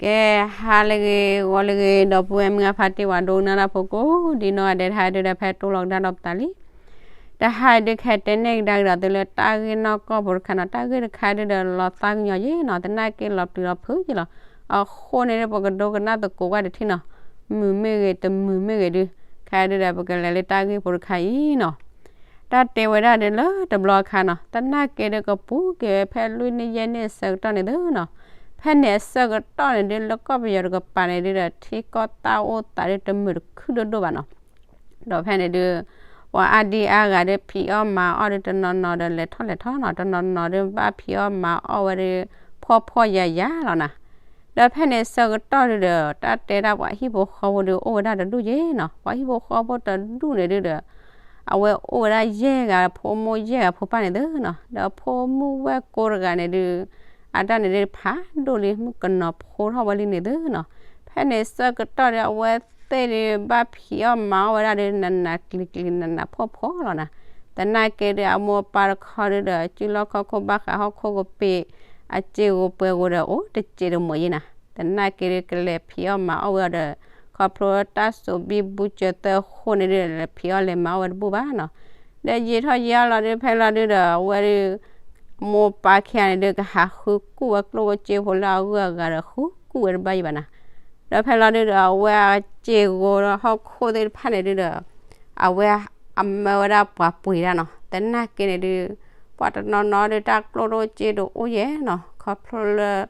ကဲ ဟါလၢအဂ့ၤ ဂီၤလၢအဂ့ၤ ဒီပုၢ်ဝဲၢ်မုၢ်အဖါတံၢ် ပှၤဒိကနၣ်တၢ်ဖိကိးဒံနီၢ်ဂၤဒဲး တဟါဒုဒီး ဖဲတိၢ်လီၤကဒါဒီးပသးလံ. တဟါဒု ခဲတဲနဲၣ်ကဒါကဒီးသုလၢတၢ်ဂ့ၢ်နီၢ်ကီၢ်ဖိတခါနီၤ, တၢ်ဂ့ၢ်တခါဒုဒီး လီၤသးကညီၤယ့ၣ်နီၤ, သနာ်က့လီၤပျံၤလီၤဖုးယ့ၣ်လီၤ. အဃိန့ၣ်ဒု ပကဒိကနၣ်သကိးကွၢ်တထံၣ်နီၤ, မုာ်မ့ၢ်ဂ့ၤ တမုာ်မ့ၢ်ဂ့ၤဒု ခဲဒုဒီး ပကလဲၤလၢတၢ်ဂ့ၢ်ဖိတခါအံၤနီၤ. တၢ်တဲဝဲဒၣ်ဒုလၢတဘျီအခါနီၤ, သနာ်က့ဒု ကပူၤက့ၤဝဲဖဲလွံၢ်နံၣ်ယဲၢ်နံၣ်အဆၢကတီၢ်န့ၣ်သုနီၤ, ဖဲန့ၣ်အဆၢကတီၢ်န့ၣ်ဒု လၢကီၢ်ပယီၤတကပၤန့ၣ်ဒုဒီး ထံကီၢ်တၢ်အိၣ်သးဒု တမုာ်တခုဒိၣ်ဒိၣ်ဘၣ်နီၤ. ဒီးဖဲန့ၣ်ဒု ပှၤအါဒံအါဂၤဒု ဖံးအီၣ်မၤအီၣ်ဒု တနီၤနီၤဒီးလဲၤထီၣ်လဲၤထီနီၤ, တနီၤနီၤဒု ဘၣ်ဖံးအီၣ်မၤအီၣ်ဝဲဒု ဖှီၣ်ဖှီၣ်ယာ်ယာ်လီၤနီၤ. ဒီးဖဲန့ၣ်အဆၢကတီၢ်ဒုဒီး တၢ်တဲဒၣ်ပှၤဟံၣ်ဖိဃီဖိဒု အိၣ်ဝဲဒၣ်တဒူၣ်ယ့ၣ်နီၤ, ပှၤဟံၣ်ဖိဃီဖိတဒူၣ်န့ၣ်ဒုဒီး အဝဲအိၣ်ဝဲဒၣ်ယဲၢ်ဂၤဖိ မိၢ်ယဲၢ်ဂၤဖိပၢ်န့ၣ်သုနီၤ, ဒီးဖိမုၣ်ဝဲၢ်ကိတဂၤန့ၣ်ဒု အတၢ်န့ၣ်ဒုဖးဒိၣ်လံ မုၣ်ကနီၤဖိထီၣ်ဝဲလံန့ၣ်သုနီၤ. ဖဲန့ၣ်အဆၢကတီၢ်ဒု အဝဲသ့ၣ်ဒု ဘၣ်ဖံးအီၣ်မၤအီၣ်ဝဲဒၣ်ဒု နးနးကျံၤကျံၤ နးနးဖှီၣ်ဖှီၣ်လီၤနီၤ. သနာ်က့ဒု အမိၢ်အပၢ်တခီဒုဒီး စုလီၢ်ခီၣ်ခိၣ်ဘၣ်ဃးဟီၣ်ခိၣ်ကပ့ၤ အစ့ၢ်ဂိၤပှဲၤဂိၤဒီး အိၣ်တစဲးတမှဲၤယ့ၣ်နီၤ. သနာ်က့ဒု ကလဲၤဖံးအီၣ်မၤအီၣ်ဝဲအီၤဒီး ခီဖျိတၢ်စိာ်ဘံဘူစၢၤသၢအဃိန့ၣ်ဒု လဲၤဖံးအီၣ်လဲၤမၤအီၣ်ဝဲတဘူၣ်ဘၣ်နီၤ. ဒီးယံာ်ထီၣ်ယံာ်အါလီၤဒု ဖဲလီၤဒုဒီး အဝဲဒု အမိၢ်ပၢ်ခံဂၤန့ၣ်ဒု ကဟးဃုကူၣ်ဝဲကျိၣ်အိၣ်စ့ဖိလၢအဂုၤအဂၤဒီး ဃုကူၣ်ဝဲတဘၣ်ယံၤဘၣ်နီၤ. ဒီးဖဲလီၤဒုဒီး အဝဲအစ့ၢ်ဂိၤဒီးဟီၣ်ခိၣ်သ့ၣ်တဖၣ်န့ၣ်ဒုဒီး အဝဲအမၢဝဲဒၣ်ပှၤပှ့ၤတၢ်နီၤ. သနာ်က့န့ၣ်ဒု ပှၤတနီၤနီၤဒု တၢ်ကျိၣ်တအိၣ်စ့တအိၣ်ယဲၢ်နီၤ, ခီဖျိလၢ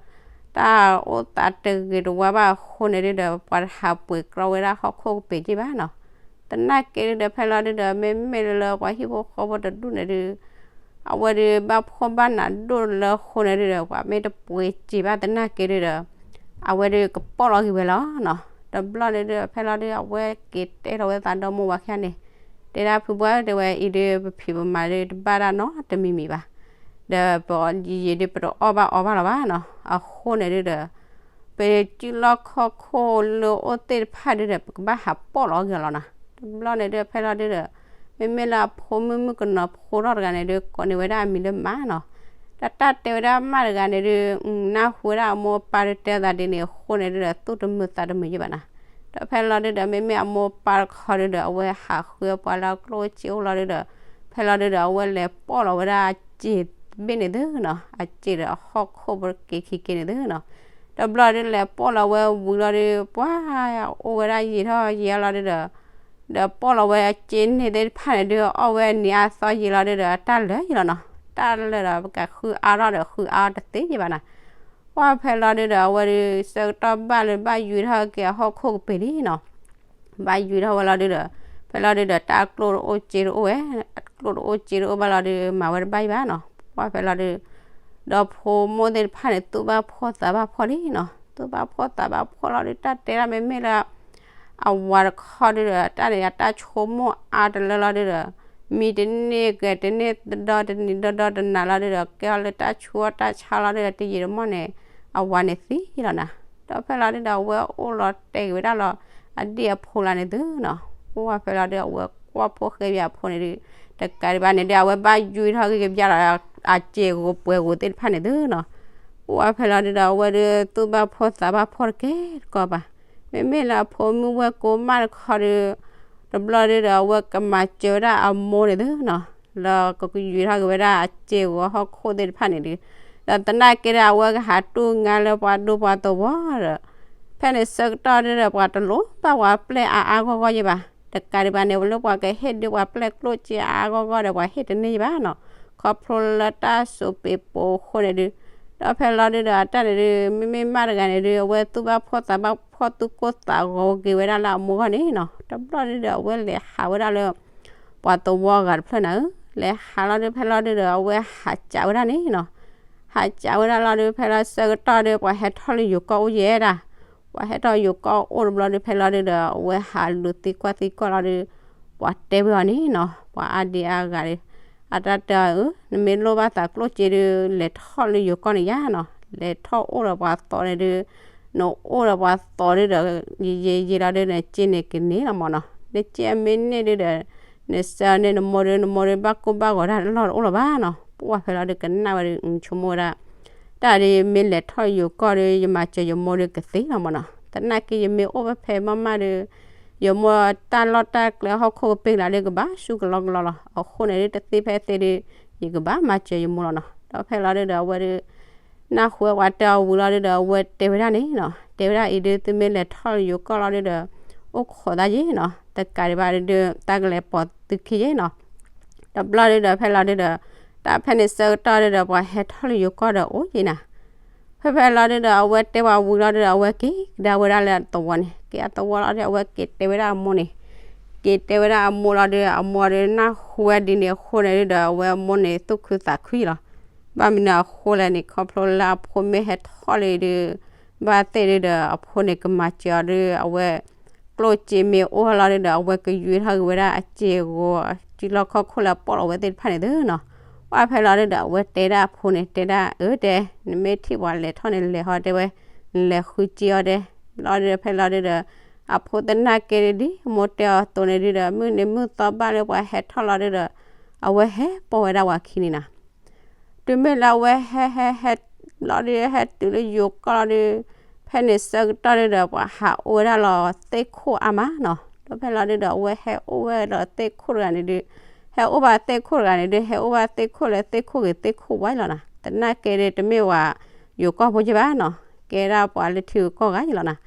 တၢ်အိၣ်သးတဂ့ၤတဝါဘၣ်အဃိန့ၣ်ဒုဒီး ပှၤတဟးပှ့ၤကြီဝဲဒၣ်ဟီၣ်ခိၣ်ကပ့ၤက့ၢ်ဘၣ်နီၤ. သနာ်က့ဒုဒီး ဖဲလီၤဒုဒီး မ့မ့ၢ်လၢပှၤဟံၣ်ဖိဃီဖိတဒူၣ်န့ၣ်ဒု အဝဲဒု ဘၣ်ဖှီၣ်ဘၣ်နးဒိၣ်လၢအဃိန့ၣ်ဒုဒီး ပှၤမ့ၢ်တပှ့ၤစ့ဘၣ်သနာ်က့ဒုဒီး အဝဲဒုကပီၣ်လီၤဂ့ၤဝဲလီၤနီၤ. တဘျီန့ၣ်ဒု ဖဲလီၤဒု အဝဲက့ၤတဲထီၣ်ဝဲသးဒီမိၢ်ဝၤခံဂၤန့ၣ်, တဲဒၣ်ဖုဘှါ တဲဝဲအံၤဒု ပဖံးပမၤဒု တဘၣ်ဒၣ်နီတမံၤမံၤဘၣ်. ဒီးပယံာ်ဒု ပတအီၣ်ဘၣ်အီဘၣ်လီၤဘၣ်နီၤ. အဃိန့ၣ်ဒုဒီး ပစုလီၢ်ခီၣ်ခိၣ်လၢအိၣ်သ့ၣ်တဖၣ်ဒုဒီး ပကဘၣ်ဟးပီၣ်လီၤဂ့ၤလီၤနီၤ. တဘျီန့ၣ်ဒု ဖဲလီၤဒုဒီး မ့မ့ၢ်လၢအဖိမုၣ်မုၣ်ကနီၤဖိထီၣ်တဂၤန့ၣ်ဒု ကိးန့ၢ်ဝဲဒၣ်အမံၤလၢမးနီၤ. တၢ်တၢ်တဲဝဲဒၣ်မးတဂၤန့ၣ်ဒု နၢ်ဟူဝဲဒၣ်အမိၢ်အပၢ်ဒုတဲသးဒ်န့ၣ်အဃိန့ၣ်ဒုဒီး သူၣ်တမုာ်သးတမုာ်ယံၤဘၣ်နီၤ. ဒီးဖဲလီၤဒုဒီး မ့မ့ၢ်အမိၢ်အပၢ်တခီဒုဒီး အဝဲဟးဃုပှၤလၢကျိၣ်စ့အိၣ်လီၤဒုဒီး ဖဲလီၤဒုဒီး အဝဲလဲၤပီၣ်လီၤဝဲဒၣ်အစ့ဘ့ၣ်န့ၣ်သုနီၤ, အစ့ဒီးအဟီၣ်ခိၣ်ပက့ၤခံက့ၤန့ၣ်သုနီၤ. တဘျီဒုလဲၤပီၣ်လီၤဝဲဝံၤလီၤဒု ပှၤအိၣ်ဝဲဒၣ်ယံာ်ထီၣ်ယံာ်အါလီၤဒုဒီး ဒီးပီၣ်လီၤဝဲအစ့န့ၣ်သ့ၣ်တဖၣ်န့ၣ်ဒု အီၣ်ဝဲနံၤအါသီယံာ်လီၤဒုဒီး တၢ်လၢာ်ယံၤလီၤနီၤ, တၢ်လၢာ်ဒီး ပကဃုအါထီၣ်ဒီးဃုအါတသ့ယံၤဘၣ်နီၤ. ပှၤဖဲလီၤဒုဒီး အဝဲဒု ဆၢကတီၢ်ဘၣ်လၢဘၣ်ယုၢ်ထီၣ်က့ၤအဟီၣ်ခိၣ်ကပ့ၤလံနီၤ. ဘၣ်ယုၢ်ထီၣ်ဝဲလီၤဒုဒီး ဖဲလီၤဒုဒီး တၢ်ကျိၣ်တအိၣ်စ့တအိၣ်ဝဲ, ကျိၣ်တအိၣ်စ့တအိၣ်ဘၣ်လီၤဒု မၤဝဲတဘၣ်ယံၤဘၣ်နီၤ. ပှၤဖဲလီၤဒု ဒီးဖိမိၢ်သ့ၣ်တဖၣ်န့ၣ် သူၣ်ဘၣ်ဖှီၣ်သးဘၣ်ဖှီၣ်လံနီၤ, သူၣ်ဘၣ်ဖှီၣ်သးဘၣ်ဖှီၣ်လီၤဒု တၢ်တဲဒၣ်မ့မ့ၢ်လၢ အဝၤတခီဒုဒီး တၢ်န့ၣ် အတၢ်ဆိကမိၣ်အါတလၢလီၤဒုဒီး မံတန့ၢ်ကဲတန့ၢ် တဒီတနံၤဒီဒီတနၤလီၤဒုဒီး ကဲအီၤလၢတၢ်ဆူးတၢ်ဆါလီၤဒုဒီး တယံာ်တမီၢ်န့ၣ် အဝၤန့ၣ်သံလီၤနီၤ. ဒီးဖဲလီၤဒုဒီး အဝဲအိၣ်လီၤတဲာ်က့ၤဝဲဒၣ်လီၤ အဒ့ၣ်အဖိလၢန့ၣ်သုနီၤ. ပှၤဖဲလီၤဒု အဝဲကွၢ်ဖိၣ်ဃဲဘၣ်အဖိန့ၣ်ဒု တကးဒံးဘၣ်န့ၣ်ဒု အဝဲဘၣ်ယုၢ်ထီၣ်က့ၤကဘျၣ်လီၤ အစ့ဂိၤပှဲၤဂိၤသ့ၣ်တဖၣ်န့ၣ်သုနီၤ. ပှၤဖဲလီၤဒုဒီး အဝဲဒု သူၣ်ဘၣ်ဖှီၣ်သးဘၣ်ဖှီၣ်တကဲတကီဘၣ်. မ့မ့ၢ်လၢအဖိမုၣ်ဝဲၢ်ကိမၣ်တခီဒု တဘျီဒုဒီး အဝဲကမၤစၢၤဝဲဒၣ်အမိၢ်န့ၣ်သုနီၤ, လၢကကယုၢ်ထီၣ်က့ၤဝဲဒၣ်အစ့ဂိၤဟီၣ်ခိၣ်သ့ၣ်တဖၣ်န့ၣ်ဒု, ဒီးသနာ်က့ဒီး အဝဲကဟးတူၢ်ငါလၢပှၤဒိပှၤသဝီဒီး ဖဲန့ၣ်ဆၢကတီၢ်ဒုဒီး ပှၤတလိၣ်ဘၣ်ပှၤပျဲၢ်အါအါဂီၢ်ဂီၢ်ယံၤဘၣ်. တကးဒံးဘၣ်န့ၣ် လၢပှၤကဟ့ၣ်ဒုးပှၤပျဲၢ်ကျိၣ်စ့အါအါဂီၢ်ဂီၢ်ဒီး ပှၤဟ့ၣ်တန့ၢ်ယံၤဘၣ်နီၤ. ခီဖျိလၢတၢ်စိးပ့းပိးအဃိန့ၣ်ဒု, ဒီးဖဲလီၤဒုဒီး အတၢ်န့ၣ်ဒု မ့မ့ၢ်မးတဂၤန့ၣ်ဒု အဝဲသူၣ်ဘၣ်ဖှီၣ်သးဘၣ်ဖှီၣ် သူၣ်ကိၢ်သးဂီၤက့ၤဝဲဒၣ်လၢအမိၢ်ဂီၢ်န့ၣ်နီၤ. တဘျီဒုဒီး အဝဲလဲၤဟးဝဲဒၣ်လၢ ပှၤသဝီအဂၤတဖျၢၣ်နၤဧၢ, လဲၤဟးလီၤဒု ဖဲလီၤဒုဒီး အဝဲဟးစးဝဲဒၣ်န့ၣ်နီၤ. ဟးစးဝဲဒၣ်လီၤဒု ဖဲလီၤဆၢကတီၢ်ဒု ပှၤဟဲထီၣ်လၢယိၤကီၢ်အိၣ်ယဲဒၣ်, ပှၤဟဲထီၣ်ယိၤကီၢ်အိၣ်တဘျီဒု ဖဲလီၤဒုဒီး အဝဲဟးလူၤသံကွၢ်သံကွၢ်လီၤဒု ပှၤတဲဝဲအီၤန့ၣ်နီၤ, ပှၤအါဒံအါဂၤဒု, အတၢ်တဲအီၤဧၢ, နမ့ၢ်လိၣ်ဘၣ်သးကျိၣ်စ့ဒု လဲၤထီၣ်လၢယိၤကီၢ်န့ၣ်ယါနီၤ, လဲၤထီၣ်အိၣ်ဒီးပှၤသီန့ၣ်ဒု, နအိၣ်ဒီးပှၤသီဒုဒီး ယံာ်ယံာ်ယံာ်လီၤဒု နစ့န့ၣ်ကန့ၢ်လီၤမၢ်နီၤ, နစ့အမ့ၢ်န့ၢ်ဒုဒီး နစၢန့ၢ်နမိၢ်ဒု နမိၢ်ဒုဘၣ်ကိၢ်ဘၣ်ဂီၤတၢ်လီၢ်တအိၣ်လၢၤဘၣ်နီၤ. ပှၤဖဲလီၤဒုကနၣ်ဝဲဒု ဆိကမိၣ်ဝဲဒၣ် တၢ်ဒီးယမ့ၢ်လဲၤထီၣ်ယိၤကီၢ်ဒီး ယမၤစၢၤယမိၢ်ဒီးကသ့လီၤမၢ်နီၤ. သနာ်က့ယမ့ၢ်အိၣ်ဝဲဖဲမးမးဒီး ယမိၢ်တၢ်လီၢ်တၢ်ကျဲဟီၣ်ခိၣ်ကပ့ၢ်ကလးဒီးကဘၣ်ဆူကလီကလီလီၤ. အဃိန့ၣ်ဒုးတသ့ဖဲသ့ဒီး ယကဘၣ်မၤစၢၤယမိၢ်လီၤနီၤ. ဒီးဖဲလီၤဒုးဒီးအဝဲဒုး နၢ်ဟူဝဲပှၤတဲအီၤဝံၤလီၤဒုးဒီး အဝဲတဲဝဲဒၣ်န့ၣ်နီၤ, တဲဝဲဒၣ်အံၤဒုး သုမ့ၢ်လဲၤထီၣ်လၢယိၤကီၢ်လီၤဒုးဒီး အိၣ်ခိးသးယ့ၣ်နီၤ, တကးဒံးဘၣ်ဒုး တၢ်ကလဲၤပိာ်သုခံယ့ၣ်နီၤ. တဘျီဒုးဒီးဖဲလီၤဒုးဒီး တၢ်ဖဲန့ၣ်ဆၢကတီၢ်ဒုးဒီး ပှၤဟဲထီၣ်လၢယိၤကီၢ်ဒီးအိၣ်ယ့ၣ်နၤ. ဖဲဖဲလီၤဒုးဒီး အဝဲတဲပှၤဝံၤလီၤဒုးဒီး အဝဲက့ၤကဒါဝဲဒၣ်လၢအသဝီန့ၣ်, က့ၤအသဝီလီၤဒုး အဝဲက့ၤတဲဝဲဒၣ်အမိၢ်န့ၣ်, က့ၤတဲဝဲဒၣ်အမိၢ်လီၤဒုး အမိၢ်ဒုးနၢ်ဟူဝဲဒ်န့ၣ်အဃိန့ၣ်ဒုးဒီး အဝဲအမိၢ်န့ၣ်သူၣ်ခုသးခုယ့ၣ်လီၤ. ဘၣ်မနုၤအဃိလဲၣ်န့ၣ် ခီဖျိလၢအဖိမ့ၢ်ဟဲထီၣ်လံဒုး ဘၣ်သ့ၣ်ဒုးဒီး အဖိန့ၣ်ကမၤစၢၤအီၤဒုး အဝဲ ကျိၣ်စ့မ့ၢ်အိၣ်လီၤဒုးဒီး အဝဲကယွ့ထီၣ်က့ၤဝဲဒၣ်အစ့ဂီၤ စုလီၢ်ခီၣ်ခိၣ်လၢအပိာ်လီၤဝဲသ့ၣ်တဖၣ်န့ၣ်သုနီၤ. ပှၢ်ဖဲလီၤဒုးဒီး အဝဲတဲဒၣ်အဖိန့ၣ် တဲဒၣ်အၢ တဲ, နမ့ၢ်ထံၣ်ပှၤလဲၤထီၣ်န့ၣ် လဲၤဟီတဲဝဲ, နလဲၤဃုစ့အီၤတဲ. လီၤဒုးဒီးဖဲလီၤဒုးဒီး အဖိသနာ်က့ဒ်အမိၢ်တဲအီၤအသိးန့ၣ်ဒုးဒီး မုၢ်နံၤမုၢ်သီဘၣ်လၢပှၤဟဲထီၣ်လီၤဒုးဒီး အဝဲဟဲပိာ်ဝဲဒၣ်ပှၤခံန့ၣ်နီၤ. တုၤမ့ၢ်လၢအဝဲဟဲဟဲဟဲလီၤဒုး ဟဲတုၤလၢယိၤကီၢ်လီၤဒုး ဖဲန့ၣ်ဆၢကတီၢ်ဒုးဒီး ပှၤဟးအိၣ်ဝဲဒၣ်လီၤသ့ၣ်ခိၣ်အါမးနီၤ. ဒီးဖဲလီၤဒုးဒီး အဝဲဟဲအိၣ်ဝဲဒီးသ့ၣ်ခိၣ်တဂၤန့ၣ်ဒုး ဟဲအိၣ်ဘၣ်သ့ၣ်ခိၣ်တဂၤန့ၣ်ဒုး ဟဲအိၣ်ဘၣ်သ့ၣ်ခိၣ်လၢသ့ၣ်ခိၣ်ဂ့ၤသ့ၣ်ခိၣ်ဝါလီၤနီၤ. သနာ်က့ဒုးတမ့ၢ်ပှၤယိၤကီၢ်ဖိက့ဘၣ်နီၤ, ကဲဒၣ်ပှၤလၢထံဂုၤကီၢ်ဂၤယ့ၣ်လီၤနီၤ.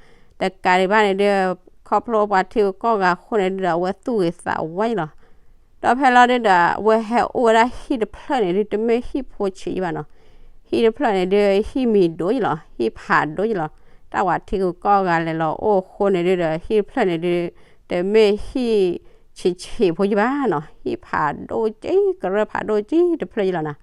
တကးဒံးဘၣ်န့ၣ်ဒုး ခီဖျိပှၤထံဂုၤကီၢ်ဂၤအဃိန့ၣ်ဒုးဒီး အဝဲသူၣ်ဂ့ၤသးဝါယ့ၣ်လီၤ. ဒီးဖဲလီၤဒုးဒီး အဝဲဟဲအိၣ်ဝဲဒၣ်ဟံၣ်တဖျၢၣ်န့ၣ်ဒုး တမ့ၢ်ဟံၣ်ဖိဆံးယ့ၣ်ဘၣ်နီၤ. ဟံၣ်တဖျၢၣ်န့ၣ်ဒုး ဟံၣ်မံၤဒိၣ်ယ့ၣ်လီၤ, ဟံၣ်ဖးဒိၣ်ယ့ၣ်လီၤ. တၢ်ဝဲထံဂုၤကီၢ်ဂၤလဲၤလီၤအိၣ်အဃိန့ၣ်ဒုးဒီး ဟံၣ်တဖျၢၣ်န့ၣ်ဒုး တမ့ၢ်ဟံၣ်ဆံးဆံးဖိယ့ၣ်ဘၣ်နီၤ, ဟံၣ်ဖးဒိၣ်က့ ကရၢၢ်ဖးဒိၣ်က့တဖျၢၣ်ယ့ၣ်လီၤနီၤ.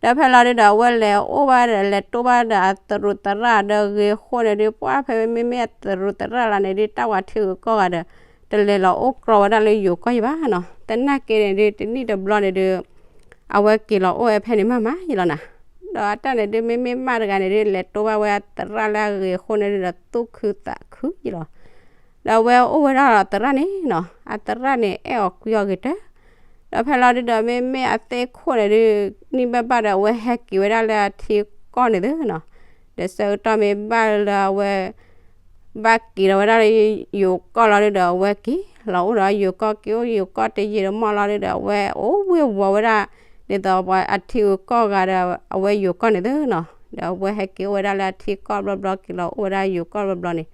ဒီးဖဲလီၤဒုးဒီး အဝဲလဲၤအိၣ်ဘၣ်ဒီး လဲၤတိၢ်ဘၣ်ဒီးအသရူးသရၣ်ဒီးဂ့ၤအဃိန့ၣ်ဒုး ပှၢ်ဖဲမ့မ့ၢ်အသရူးသရၣ်လီၤန့ၣ်ဒုး တၢ်ဝဲထံဂုၤကီၢ်ဂၤဒီး တလဲၤလီၤအိၣ်ကြီဝဲဒၣ်လၢယိၤကီၢ်ယ့ၣ်ဘၣ်နီၤ. သနာ်က့န့ၣ်ဒုး တနံၣ်တဘျီန့ၣ်ဒုး အဝဲက့ၤလီၤအိၣ်ဝဲဖဲန့ၣ်မးမးယ့ၣ်လီၤနီၤ. ဒီးအတၢ်န့ၣ်ဒုး မ့မ့ၢ်မးတဂၤန့ၣ်ဒုး လဲၤတိၢ်ဘၣ်ဝဲအသရၣ်လၢအဂ့ၤအဃိန့ၣ်ဒုးဒီး သူၣ်ခုသးခုယ့ၣ်လီၤ. ဒီးအဝဲအိၣ်ဝဲဒၣ်ဒီးသရၣ်န့ၣ်နီၤ, အသရၣ်န့ၣ်အဲၣ်အီၤကွံအီၤဂ့ၤတၢၢ်. ဒီးဖဲလီၤဒုးဒီး မ့မ့ၢ်အသ့ၣ်ခိၣ်န့ၣ်ဒုး နံၣ်ဘၣ်ဘၣ်ဒီး အဝဲဟဲက့ၤဝဲဒၣ်လၢအထံကီၢ်န့ၣ်သုနီၤ. ဒီးဆၢကတီၢ်မ့ၢ်ဘၣ်လၢအဝဲ ဘၣ်က့ၤလီၤဝဲဒၣ်လၢယိၤကီၢ်လီၤဒုးဒီး အဝဲက့ၤလီၤအိၣ်ဒီးယိၤကီၢ် က့ၤအိၣ်ယိၤကီၢ်တယံာ်တမီၢ်လီၤဒုးဒီး အဝဲအိၣ်ဝ့ၤဝီၤဝဲဒၣ် ဒ်သိးပှၤအထံဂုၤကီၢ်ဂၤဒီး အဝဲယိၤကီၢ်န့ၣ်သုနီၤ. ဒီးအဝဲဟဲက့ၤအိၣ်ဝဲဒၣ်လၢအထံကီၢ်ဘျီဘျီ က့ၤလီၤအိၣ်ဝဲဒၣ်ယိၤကီၢ်ဘျီဘျီန့ၣ်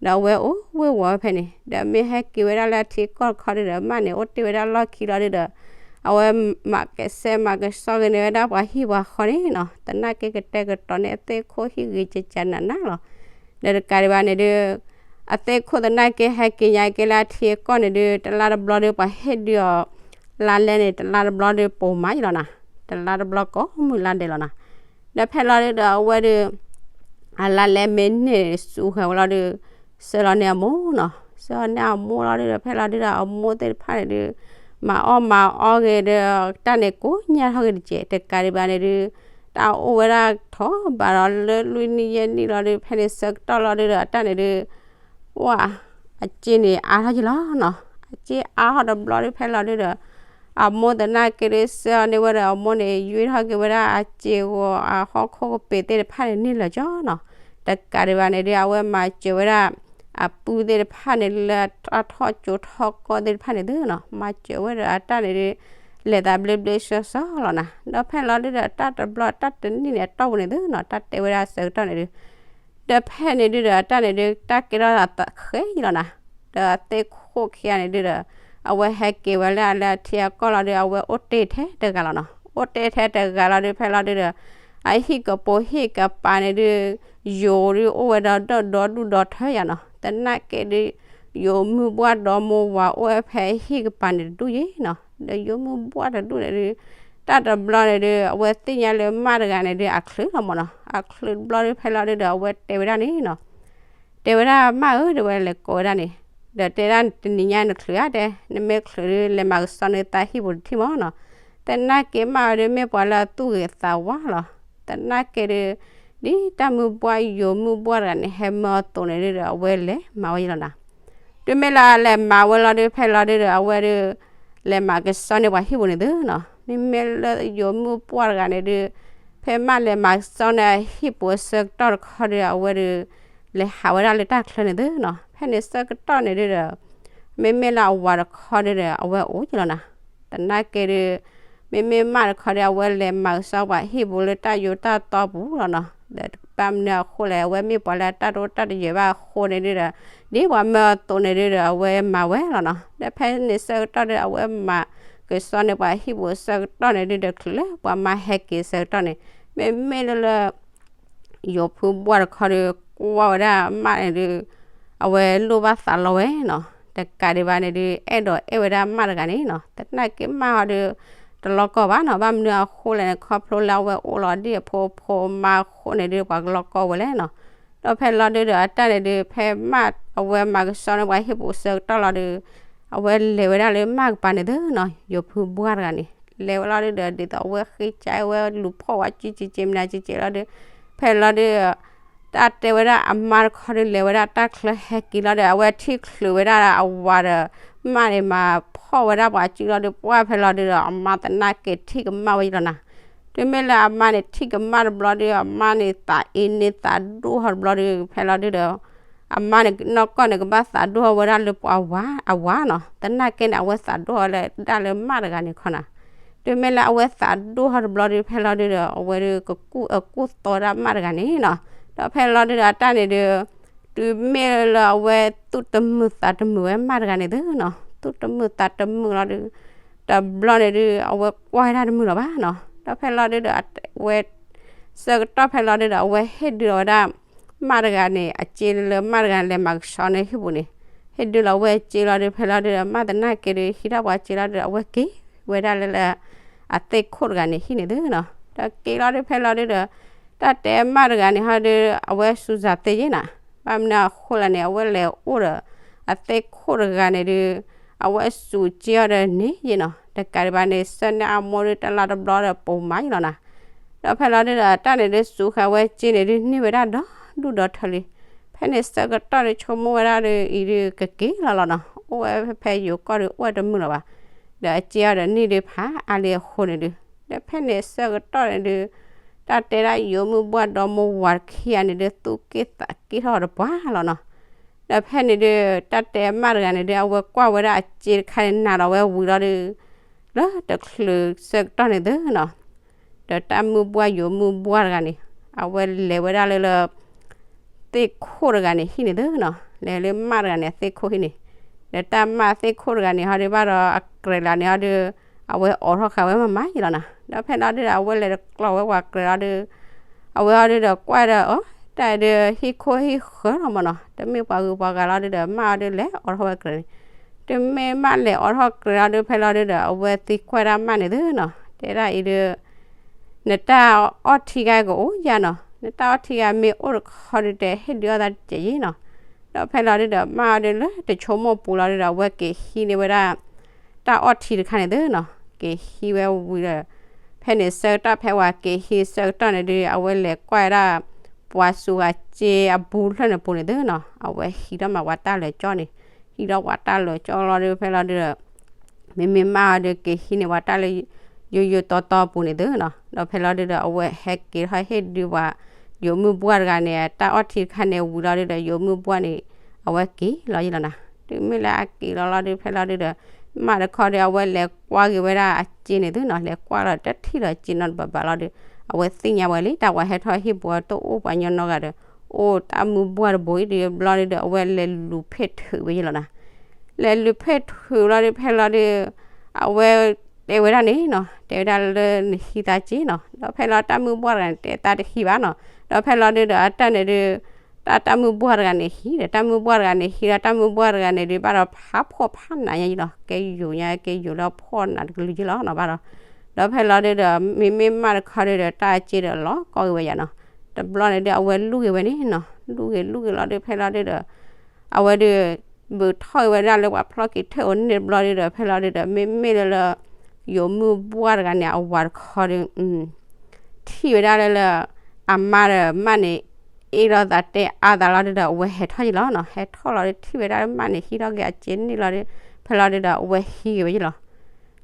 ဒီးအဝဲအိၣ်ဝ့ၤဝီၤဝဲဖဲန့ၣ် ဒီးမ့ၢ်ဟဲက့ၤဝဲဒၣ်လၢအထံကီၢ်တခီဒုးဒီး မးန့ၣ်အိၣ်တ့ၢ်ဝဲဒၣ်လီၢ်ခံလီၤဒုးဒီး အဝဲမၤကဆှဲမၤကဆှီက့ၤန့ၢ်ဝဲဒၣ်ပှၤဟံၣ်ပှၤဃီန့ၣ်နီၤ. သနာ်က့ကတဲာ်ကတီၤန့ၢ်အသ့ၣ်ခိၣ်ဟံၣ်ဂ့ၤကကနးနးလီၤ. ဒီးတကးဒံးဘၣ်န့ၣ်ဒုး အသ့ၣ်ခိၣ်သနာ်က့ဟဲက့ၤညါက့ၤလၢအထံအကီၢ်န့ၣ်ဒုး တလါတဘျီဒုး ပှၤဟ့ၣ်ဒုးအီၤ လါလဲန့ၣ် တလါတဘျီဒုးပိာ်မးယ့ၣ်လီၤနီၤ, တလါတဘျီကိးမုၢ်လါဒဲးလီၤနီၤ. ဒီးဖဲလီၤဒုးဒီးအဝဲဒုး အလါလဲမ့ၢ်န့ၢ်စူးဃဲၤဝဲလီၤဒုး ဆှၢလီၤန့ၢ်အမိၢ်နီၤ, ဆှၢလီၤန့ၢ်အမိၢ်လီၤဒုးဒီး ဖဲလီၤဒုးဒီးအမိၢ်သ့ၣ်တဖၣ်န့ၣ်ဒုး မၤအီၣ်မၤအီဂ့ၤဒီး တၢ်န့ၣ်ကိးညါထီၣ်ဂ့ၤတက့ၢ်. တကးဒံးဘၣ်န့ၣ်ဒုး တၢ်အိၣ်ဝဲဒၣ်ထီၣ်ဘးဒီးလၢလွံၢ်နံၣ်ယဲၢ်နံၣ်လီၤဒုး ဖဲန့ၣ်ဆၢကတီၢ်လီၤဒုးဒီး အတၢ်န့ၣ်ဒုး ဝဲ အစ့န့ၣ်အါထီၣ်ယ့ၣ်လီၤနီၤ. အစ့အါထီၣ်တဘျီဒုး ဖဲလီၤဒုးဒီး အမိၢ်သနာ်က့ဒုး ဆှၢအီၤန့ၢ်ဝဲဒီး အမိၢ်န့ၣ် ယွ့ထီၣ်က့ၤဝဲဒၣ်အစ့ဂီၤ အဟီၣ်ခိၣ်ကပ့ၤသ့ၣ်တဖၣ်န့ၣ် န့ၢ်လၢာ်ကၠီနီၤ. တကးဒံးဘၣ်န့ၣ်ဒုး အဝဲမၤစၢၤဝဲဒၣ် အပုၢ်သ့ၣ်တဖၣ်န့ၣ် လၢအထီၣ်ကၠိထီၣ်ကီၢ်သ့ၣ်တဖၣ်န့ၣ်သုနီၤ, မၤစၢၤဝဲဒီးအတၢ်န့ၣ်ဒုး လဲၤသးဘျ့ဘျ့ဆှီဆှီလီၤနီၤ. ဒီးဖဲလီၤဒုးဒီး တၢ်တဘျီတၢ်တနံၣ်န့ၣ် အတီၢ်ပူၤန့ၣ်သုနီၤ, တၢ်တဲဝဲဒၣ်ဆၢကတီၢ်န့ၣ်ဒုး ဒီးဖဲန့ၣ်ဒုးဒီး အတၢ်န့ၣ်ဒုး တၢ်ကဲထီၣ်သးဃဲယ့ၣ်လီၤနီၤ. ဒီးအသ့ၣ်ခိၣ်ခံဂၤန့ၣ်ဒုးဒီး အဝဲဟဲက့ၤဝဲလၢအလၢအထံအကီၢ်လီၤဒုး အဝဲအိၣ်တ့ၢ်ထဲတဂၤလီၤနီၤ. အိၣ်တ့ၢ်ထဲတဂၤလီၤဒုး ဖဲလီၤဒုးဒီး အဟံၣ်ကပိာ်ဟံၣ်ကပၤန့ၣ်ဒုး ယိၤဒုးအိၣ်ဝဲဒီးဒီဒီဒူၣ်ဒီထၢယၤနီၤ. သနာ်က့ဒုး ယိၤမုၢ်ဘှၣ်ဒီမိၢ်ဝၤအိၣ်ဝဲဖဲဟံၣ်ကပၤန့ၣ်တဒူၣ်ယ့ၣ်နီၤ. ဒီးယိၤမုၢ်ဘှၣ်တဒူၣ်န့ၣ်ဒုး တၢ်တဘျီန့ၣ်ဒုး အဝဲသ့ၣ်ညါလၢမးတဂၤန့ၣ်ဒုး အချုးလီၤမၢ်နီၤ. အချုးတဘျီဒုး ဖဲလီၤဒုးဒီး အဝဲတဲဝဲဒၣ်န့ၣ်နီၤ တဲဝဲဒၣ်မးဧၢ တဲဝဲလဲၤကိးဝဲဒၣ်န့ၣ် ဒီးတဲဒၣ်တနံၤညါနချုးဧါတဲ, နမ့ၢ်ချုးဒုး လဲၤမၤကဆှီန့ၢ်သးဟံၣ်ပူၤတထံၣ်မၢ်နီၤ. သနာ်က့မးဝဲဒုး မ့ၢ်ပှၤလၢအသူၣ်ဂ့ၤသးဝါလီၤ. သနာ်က့ဒုး ဒ်တၢ်မုၢ်ဘှၣ်ယိၤမုၢ်ဘှၣ်တဂၤန့ၣ် ဟဲမၢအသိးန့ၣ်ဒုးဒီး အဝဲလဲၤမၤဝဲယ့ၣ်လီၤနီၤ. တုၤမ့ၢ်လၢလဲၤမၤဝဲလီၤဒုး ဖဲလီၤဒုးဒီး အဝဲဒုး လဲၤမၤကဆှီန့ၢ်ပှၤဟံၣ်ပူၤန့ၣ်သုနီၤ. မ့မ့ၢ်လၢယိၤမုၢ်ဘှၣ်တဂၤန့ၣ်ဒုး ဖဲမးလဲၤမၤကဆှီန့ၢ်အဟံၣ်ပူၤအဆၢကတီၢ်တခီဒီး အဝဲဒီး လဲၤဟးဝဲဒၣ်လၢတၢ်ချၢန့ၣ်သုနီၤ. ဖဲန့ၣ်ဆၢကတီၢ်န့ၣ်ဒုဒီး မ့မ့ၢ်လၢအဝၤတခီဒုဒီး အဝဲအိၣ်က့ၤလီၤနၤ. သနာ်က့ဒီး မ့မ့ၢ်မးတခီဒီး အဝဲလဲၤမၤကဆှီပှၤဟံၣ်ပူၤလၢတၢ်ယိၤတၢ်တီပူၤလီၤနီၤ. ဒီးဘၣ်မနုၤအဃိလဲၣ်, အဝဲမ့ၢ်ပှၤလၢအတၢ်တိတၢ်တယဲၢ်ဘၣ်အဃိန့ၣ်ဒုဒီး ဒ်ပှၤမၢအသိးန့ၣ်ဒုဒီး အဝဲမၤဝဲလီၤနီၤ. ဒီးဖဲန့ၣ်ဆၢကတီၢ်ဒီး အဝဲမၤကဆှီန့ၢ်ပှၤဟံၣ်ပူၤဆၢကတီၢ်န့ၣ်ဒုဒီး ချုးလၢပှၤမါဟဲက့ၤဆၢကတီၢ်န့ၣ် မ့မ့ၢ်လၢလၢ ယိၤဖုဘှၢ်တခီဒီး ကွၢ်ဝဲဒၣ်မးန့ၣ်ဒု အဝဲလိၣ်ဘၣ်သးလီဝဲနီၤ. တကးဒံးဘၣ်န့ၣ်ဒု အဲၣ်ဒိးအဲၣ်ဝဲဒၣ်မးတဂၤန့ၣ်နီၤ. သနာ်က့မးဟီဒု တလီၢ်ကီၢ်ဘၣ်နီၤ. ဘၣ်မနုၤအဃိလဲၣ်န့ၣ် ခီဖျိလၢအဝဲအိၣ်လီၤဒ်အဖိဖိမါအဃိန့ၣ်ဒု ပှၤကလီၢ်ကီၢ်ဝဲလဲၣ်နီၤ. ဒီးဖဲလီၤဒုဒီး အတၢ်န့ၣ်ဒု ဖဲမးအဝဲမၤကဆှီန့ၢ်ပှၤဟံၣ်ပူၤဆၢကတီၢ်လီၤဒု အဝဲလဲၤဝဲဒၣ်လၢမးကပၤန့ၣ်သုနီၤ. ယိၤဖုဘှၢ်တဂၤန့ၣ် လဲၤဝဲလီၤဒုဒီး ဒ်သိးအဝဲဃ့ကၠါဝဲလူၤဖီၣ်ဝဲကံကံကံမနၤကံကံလီၤဒု ဖဲလီၤဒုဒီး တၢ်တဲဝဲဒၣ်အမါတခီဒု လဲၤဝဲဒၣ်တၢ်ချၢဟဲက့ၤလီၤဒီး အဝဲထံၣ်ချုးဝဲဒၣ်အဝၤဒီး မးန့ၣ် မၤဖီၣ်ဝဲဒၣ်ပှၤကံလီၤဒု ပှၢ်ဖဲလီၤဒုဒီး အမါသနာ်က့ထံၣ်ကမၣ်ဝဲယလီၤနၤ. တုၤမ့ၢ်လၢအမါန့ၣ် ထံၣ်ကမၣ်တဘျီဒု အမါန့ၣ် သးအ့န့သးဒိၣ်ထီၣ်တဘျီဒု ဖဲလီၤဒုဒီး အမါန့ၣ် နီၢ်ကီၢ်န့ၣ် ကဘၣ်သးဒိၣ်ထီၣ်ဝဲဒၣ်လၢပှၤဝၤ အဝၤနီၤ. သနာ်က့န့ၣ် အဝဲသးဒိၣ်ထီၣ်လၢဒၣ်လၢမးတဂၤန့ၣ်ခီနၤ. တုၤမ့ၢ်လၢအဝဲသးဒိၣ်ထီၣ်တဘျီဒု ဖဲလီၤဒုဒီး အဝဲဒု ကကူၣ်အကူၣ်သီဒၣ်မးတဂၤန့ၣ်နီၤ. ဒီးဖဲလီၤဒုဒီး အတၢ်န့ၣ်ဒု တုၤမ့ၢ်လၢအဝဲသူၣ်တမုာ်သးတမုာ်ဝဲမးတဂၤန့ၣ်သုနီၤ. သူၣ်တမုာ်သးတမုာ်လီၤဒု တဘျီန့ၣ်ဒု အဝဲကွၢ်ဝဲဒၣ်တမုာ်လီၤဘၣ်နီၤ. ဒီးဖဲလီၤဒုဒီး အဝဲ ဆၢကတီၢ်ဖဲလီၤဒုဒီး အဝဲဟ့ၣ်ဒုးလီၤဝဲဒၣ် မးတဂၤန့ၣ် အစ့လၢမးတဂၤလဲၤမၤကဆှီန့ၢ်ဟံၣ်ပူၤန့ၣ် ဟ့ၣ်ဒုးလီၤဝဲစ့လီၤဒု ဖဲလီၤဒုဒီး မးသနာ်က့ဒု ဟံးထီၣ်ပှၤစ့လီၤဒုဒီး အဝဲက့ၤဝဲဒၣ်လၢလၢ အသ့ၣ်ခိၣ်တဂၤန့ၣ်ဟံၣ်န့ၣ်သုနီၤ. ဒီးက့ၤလီၤဒု ဖဲလီၤဒုဒီး တၢ်တဲမးတဂၤန့ၣ်ဟီဒု အဝဲစူၤစၢ်သ့ယ့ၣ်နၤ. ဘၣ်မနုၤအဃိလဲၣ်န့ၣ် အဝဲလဲၤအိၣ်ဒီး အသ့ၣ်ခိၣ်တဂၤန့ၣ်ဒု အဝဲစူၤစ့အီၤဒီးန့ၢ်ယ့ၣ်နီၤ. တကးဒံးဘၣ်န့ၣ် ဆၢန့ၢ်အမိၢ်ဒုတလါတဘျီဒီးပိာ်မးယ့ၣ်လီၤနၤ. ဒီးဖဲလီၤဒုဒီး တၢ်န့ၣ်ဒုစူၤဃာ်ဝဲစ့န့ၣ်ဒုန့ၢ်ဝဲဒၣ်ဒီဒူၣ်ဒီထၢလံ. ဖဲန့ၣ်ဆၢကတီၢ်ဒုဆိကမိၣ်ဝဲဒၣ်ဒုအံၤဒုကက့ၤလီၤလီၤနီၤ. အိၣ်ဝဲဖဲဖဲယိၤကီၢ်ဒုအိၣ်ဝဲတမုာ်လီၤဘၣ်. ဒီးအစ့အီၤဒီးန့ၢ်ဒုဖးအါလံအဃိန့ၣ်ဒု ဒီးဖဲန့ၣ်ဆၢကတီၢ်န့ၣ်ဒု တၢ်တဲဒၣ်ယိၤမုၢ်ဘှၢ်ဒီမိၢ်ဝၤတခံဂၤန့ၣ်ဒု သူၣ်က့ၣ်သးက့ၣ်ထီၣ်တပှၢ်လီၤနီၤ. ဒီးဖဲန့ၣ်ဒု တၢ်တဲမးတဂၤန့ၣ်ဒု အဝဲကွၢ်ဝဲဒၣ်အစ့တခါန့ၣ် နးဒီးဝဲဝံၤလီၤဒု လၢတချုးဆၢကတီၢ်န့ၣ်သုနီၤ. ဒီးတၢ်မုၢ်ဘှၢ်ယိၤမုၢ်ဘှၢ်တဂၤန့ၣ် အဝဲလဲၤဝဲဒၣ်လၢလၢ သ့ၣ်ခိၣ်တဂၤန့ၣ်ဟံၣ်န့ၣ်သုနီၤ. လဲၤလၢမးတဂၤန့ၣ် အသ့ၣ်ခိၣ်ဟံၣ်န့ၣ် ဒီးတၢ်မးသ့ၣ်ခိၣ်တဂၤန့ၣ်ဟီဒုဘၣ်ဒီး အကြဲးလၢန့ၣ်ဟီဒု အဝဲအိးထီၣ်ဃာ်ဝဲမးမးယ့ၣ်လီၤနၤ. ဒီးဖဲလီၤဒုဒီး အဝဲလဲၤတကျီၢ်ဝဲပှၤကြဲးလီၤဒု အဝဲဟီဒုဒီးကွၢ်ဒီး အိ တၢ်အံၤဒု ဟံၣ်ခိၣ်ဟံၣ်ဃၢလီၤမးနီၤ. တမ့ၢ်ပှၤဂုၤပှၤဂၤလီၤဒုဒီး မးဟီဒုလဲၤအိးထီၣ်ဝဲကြဲးန့ၣ် တုၤမ့ၢ်မးလဲၤအိးထီၣ်ကြဲးလီၤဒု ဖဲလီၤဒုဒီး အဝဲသံကွၢ်ဒၣ်မးန့ၣ်သုနီၤ. တဲဒၣ်အံၤဒု နတၢ်အီၣ်ထံဂၤကအိၣ်ယါနီၤ. နတၢ်အီၣ်ထံဂၤမ့ၢ်အိၣ်တခီဒု တဲဟ့ၣ်ဒုးအီၣ်သးတစဲးယ့ၣ်နီၤ. ဒီးဖဲလီၤဒုဒီး မးအီၤဒုလၢတဆိကမိၣ်ပူၤလီၤဒုဒီး အဝဲက့ၤဟံးန့ၢ်ဝဲဒၣ် တၢ်အီၣ်ထံတခါန့ၣ်သုနီၤ. က့ၤဟံးဝဲဝံၤဒီး ဖဲန့ၣ်ဆၢကတီၢ်ဖဲပှၤက့ၤဟံးဆၢကတီၢ်န့ၣ်ဒု အဝဲလဲၤကွၢ်ဝဲဒၣ် ပှၤစူၤဂၤစ့အဘူးဖျၢၣ်န့ၣ်ပူၤန့ၣ်သုနီၤ. အဝဲဟံးထီၣ်မးပှၤတၢ်လၢာ်ကၠီန့ၣ် ဟံးထီၣ်ပှၤတၢ်လၢာ်ကၠီလီၤဒု ဖဲလီၤဒုဒီး မ့မ့ၢ်မးအီၤဒုက့ၤဟံးန့ၢ်ပှၤတၢ်လၢ ယိယိတီတီပူၤန့ၣ်သုနီၤ. ဒီးဖဲလီၤဒုဒီး အဝဲဟဲက့ၤထီၣ်ဟ့ၣ်ဒုးပှၤ ယိၤမုၢ်ဘှၢ်တဂၤန့ၣ် တၢ်အီၣ်ထံတခါန့ၣ်ဝံၤလီၤဒုဒီး ယိၤမုၢ်ဘှၢ်န့ၣ် အဝဲက့ၤလီၤယ့ၣ်လီၤနၤ. တုၤမ့ၢ်လၢအက့ၤလီၤလီၤဒု ဖဲလီၤဒုဒီး မးတခီဒု အဝဲလဲၤကွၢ်က့ၤဝဲဒၣ်အစ့န့ၣ်သုနီၤ. လဲၤကွၢ်လီၤတထံၣ်လီၤစ့နီတဘျီဘၣ်လီၤဒု အဝဲသ့ၣ်ညါဝဲလံ တၢ်ပှၤဟဲထီၣ်ဟံၣ်ပူၤတအိၣ်ပှၤညီနီတဂၤဒီး အိၣ်တၢ်မုၢ်ဘှၢ်တဘိအံၤဒုဘျီဒုဒီး အဝဲလဲၤလူၤဖ့ၣ်ထုးဝဲယ့ၣ်လီၤနၤ. လဲၤလူၤဖ့ၣ်ထုးလီၤဒု ဖဲလီၤဒု အဝဲတဲဝဲဒၣ်န့ၣ်နီၤ တဲဝဲဒၣ်လၢနဟံးသးစ့နီၤ. ဒီးဖဲလီၤတၢ်မုၢ်ဘှၢ်တဂၤန့ၣ် တဲသးတဟံးဘၣ်နီၤ. ဒီးဖဲလီၤဒုဒီး အတၢ်န့ၣ်ဒု တၢ်တၢ်မုၢ်ဘှၢ်တဂၤန့ၣ်ဟံးဒီး တၢ်မုၢ်ဘှၢ်တဂၤန့ၣ်ဟံးဒီး တၢ်မုၢ်ဘှၢ်တဂၤန့ၣ်ဒု ဘၣ်ဒီးဖးဖှီၣ်ဖးနးညါယ့ၣ်လီၤ. ကဲယိၤညါ ကဲယိၤလၢဖှီၣ်နးတကလုာ်ယ့ၣ်လီၤနီၤဘၣ်ဒီး ဒီးဖဲလီၤဒုဒီး မ့မ့ၢ်မးတခီဒုဒီး တၢ်အစ့ဒီးလီၤကီက့ၤဝဲယါနီၤ. တဘျီန့ၣ်ဒု အဝဲလူၢ်က့ၤဝဲန့ၣ်နီၤ. လူၢ်က့ၤလူၢ်က့ၤလီၤဒု ဖဲလီၤဒုဒီး အဝဲဒု ဘုးထီၣ်က့ၤဝဲဒၣ်လၢပှၤဖျီၣ်က့ၤထၢၣ်ဧိၤန့ၣ်တဘျီဒုဒီး ဖဲလီၤဒုဒီး မ့မ့ၢ်လၢလၢ ယိၤမုၢ်ဘှၢ်တဂၤန့ၣ် အဝၤတခီဒု ထံၣ်ဝဲဒၣ်လၢလၢ အမါဒီးမးန့ၣ် အ့ၣ်လိာ်သးတဲအါသးလီၤဒုဒီး အဝဲဟဲထီၣ်ယ့ၣ်လီၤနီၤ. ဟဲထီၣ်လီၤဒု ထံၣ်ဝဲဒၣ်လၢမးန့ၣ် ဟံးထီၣ်က့ၤအစ့န့ၣ်လီၤဒု ဖဲလီၤဒုဒီး အဝဲဟံးက့ၤဝဲယ့ၣ်လီၤ.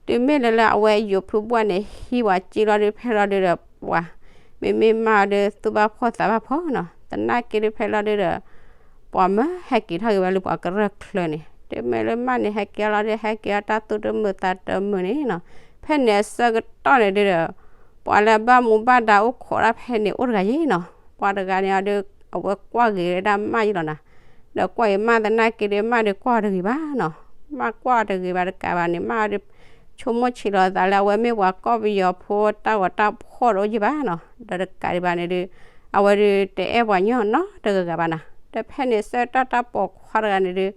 တုၤမ့ၢ်လၢလၢအဝဲယိၤဖုဘှၢ်န့ၣ် ဟံးဝဲစ့လီၤဒု ဖဲလီၤဒုဒီး ပှၤ မ့မ့ၢ်မၢ်အီၤဒီးသူၣ်ဘၣ်ဖှီၣ်သးဘၣ်ဖှီၣ်နီၤ, သနာ်က့ဒုးဖဲလီၤဒုးဒီး ပှၤမၢဟဲက့ၤထီၣ်က့ၤဝဲလၢပှၤကရၢၢ်ချၢန့ၣ် တုၤမ့ၢ်လၢမၢ်န့ၣ်ဟဲက့ၤအီၤလီၤဒုး ဟဲက့ၤအီၤတၢ်သူၣ်တမုာ်သးတမုာ်န့ၣ်နီၤ, ဖဲန့ၣ်အဆၢကတီၢ်န့ၣ်ဒုးဒီး ပှၤလၢအဘၣ်မူဘၣ်ဒါအိၣ်ခိးတၢ်ဖဲန့ၣ်အိၣ်တဂၤယ့ၣ်နီၤ, ပှၤတဂၤန့ၣ်အီၤဒုး အဝဲကွၢ်ဂ့ၤဝဲဒၣ်မၢ်ယ့ၣ်လီၤနီၤ, ဒီးကွၢ်ဂ့ၤမၢ်သနာ်က့ဒုး မၢ်ဒုးကွၢ်အီၤတဂ့ၤဘၣ်နီၤ, မၢ်ကွၢ်အီၤတဂ့ၤဘၣ်တကးဘၣ်န့ၣ် မၢ်အီၤဒုး ဆိကမိၣ်ဆံးလီၤအသးလၢအဝဲမ့ၢ်ပှၤကီၢ်ပယီၤဖိ တၢ်ဂီၤတၢ်ဖှီၣ်တအိၣ်ယ့ၣ်ဘၣ်နီၤ, ဒီးတကးဒံးဘၣ်န့ၣ်ဒုး အဝဲဒုးတအဲၣ်ပှၤညီနီတဂၤဂၤဘၣ်နီၤ, ဒီးဖဲန့ၣ်ဆၢကတီၢ်တၢ်ပိာ်ခွါတဂၤန့ၣ်ဒုး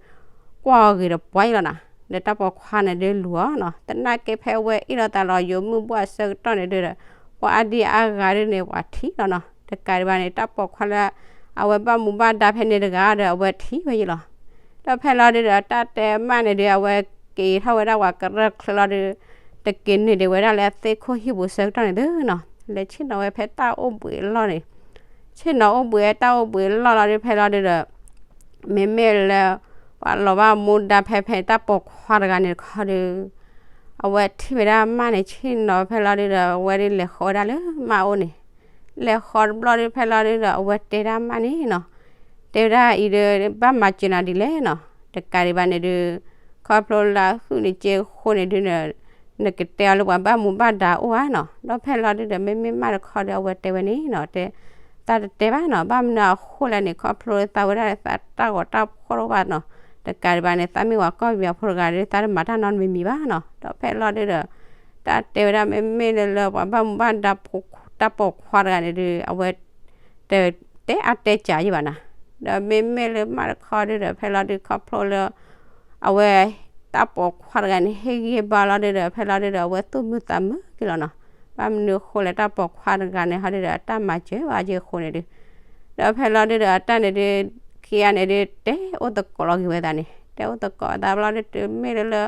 ကွၢ်အီၤဂ့ၤဒီးပှၤယ့ၣ်လီၤနီၤ, ဒီးတၢ်ပိာ်ခွါန့ၣ်ဒုးလူၤအီၤနီၤ, သနာ်က့ဖဲအဝဲအ့ၣ်လိာ်သးလီၤယိၤမုၢ်ဘှၢ်အဆၢကတီၢ်န့ၣ်ဒုးဒီး ပှၤအါဒံအါဂၤဒုးန့ၣ် ပှၤထံၣ်လီၤနီၤ, တကးဒံးဘၣ်န့ၣ် တၢ်ပိာ်ခွါလၢ အဝဲဘၣ်မူဘၣ်ဒါဖဲန့ၣ်တဂၤဒီး အဝဲထံၣ်ဝဲယ့ၣ်လီၤ, ဒီးဖဲလီၤဒုးဒီး တၢ်တဲမၢ်န့ၣ်ဒုး အဝဲက့ၤထီၣ်ဝဲဒၣ်ပှၤကရၢၢ်ချၢလီၤဒုး တက့ၤန့ၢ်ဒံးဝဲဒၣ်လၢအသ့ၣ်ခိၣ်ဟံၣ်ပူၤဆၢကတီၢ်န့ၣ်သုနီၤ, လဲၤဆ့ၣ်နီၤဝဲဖဲတၢ်အိၣ်ဘှံးအလီၢ်န့ၣ်, ဆ့ၣ်နီၤအိၣ်ဘှံးဝဲတၢ်အိၣ်ဘှံးအလီၢ်လီၤဒုး ဖဲလီၤဒုးဒီး မ့မ့ၢ်လၢ ပှၤလီၤဘၣ်မူဒါဖဲဖဲတၢ်ပိာ်ခွါတဂၤန့ၣ်တခီဒုး အဝဲထံၣ်ဝဲဒၣ်မၢ်န့ၣ် ဆ့ၣ်နီၤဖဲလီၤဒုးဒီး အဝဲဒုးလဲၤဃီဝဲဒၣ်လၢမၢ်အိၣ်န့ၣ်, လဲၤဃီတဘျီဒုး ဖဲလီၤဒုးဒီး အဝဲတဲဒၣ်မၢ်န့ၣ်နီၤ, တဲဝဲဒၣ်အံၤဒီး ဘၣ်မၤစၢၤနၤဒ်လဲၣ်နီၤ, တကးဒံးဘၣ်န့ၣ်ဒုး ခီဖျိလၢအဟုၣ်န့ၢ်က့အဃိန့ၣ်ဒုး နကတဲအီၤလၢပှၤဘၣ်မူဘၣ်ဒါအိၣ်ဧါနီၤ, ဒီးဖဲလီၤဒုးဒီး မ့မ့ၢ်မၢ်တခီဒီး အဝဲတဲဝဲန့ၣ်နီၤ, တဲ သးတတဲဘၣ်နီၤ, ဘၣ်မနုၤအဃိလဲၣ်န့ၣ် ခီဖျိလၢသးဝဲဒၣ်သးတၢ်ဂီၤတၢ်ဖှီၣ်တအိၣ်ဘၣ်နီၤ, တကးဒံးဘၣ်န့ၣ် သးမ့ၢ်ပှၤကီၢ်ပယီၤဖိတဂၤဒီး သးတမၤတၢ်နီတမံၤမံၤဘၣ်နီၤ, ဒီးဖဲလီၤဒုးဒီး တၢ်တဲဝဲဒၣ်မ့မ့ၢ်လၢလၢပှၤဘၣ်မူဘၣ်ဒါ တၢ်ပိာ်ခွါတဂၤန့ၣ်ဒုး အဝဲ တတဲအါတဲစှၤယ့ၣ်ဘၣ်နီၤ, ဒီးမ့မ့ၢ်လၢမၢ်တခီဒုးဒီး ဖဲလီၤဒုးခီဖျိလၢ အဝဲ တၢ်ပိာ်ခွါတဂၤန့ၣ် ဟ့ၣ်ဂံၢ်ဘါလီၤဒုးဒီး ဖဲလီၤဒုးဒီး အဝဲသူၣ်မုာ်သးမုာ်က့ၤလီၤနီၤ, ဘၣ်မနုၤအဃိလဲၣ်တၢ်ပိာ်ခွါတဂၤန့ၣ်ဟီဒုးဒီး အတၢ်မၤစၢၤဘၣ်က့အဃိန့ၣ်ဒုး, ဒီးဖဲလီၤဒုးဒီး အတၢ်န့ၣ်ဒုး ခံဂၤန့ၣ်ဒုး တဲအိၣ်သကိးလီၤက့ၤဝဲသးန့ၣ် တဲအိၣ်သကိးအသးဘျီဒုး တုၤမ့ၢ်လၢလၢ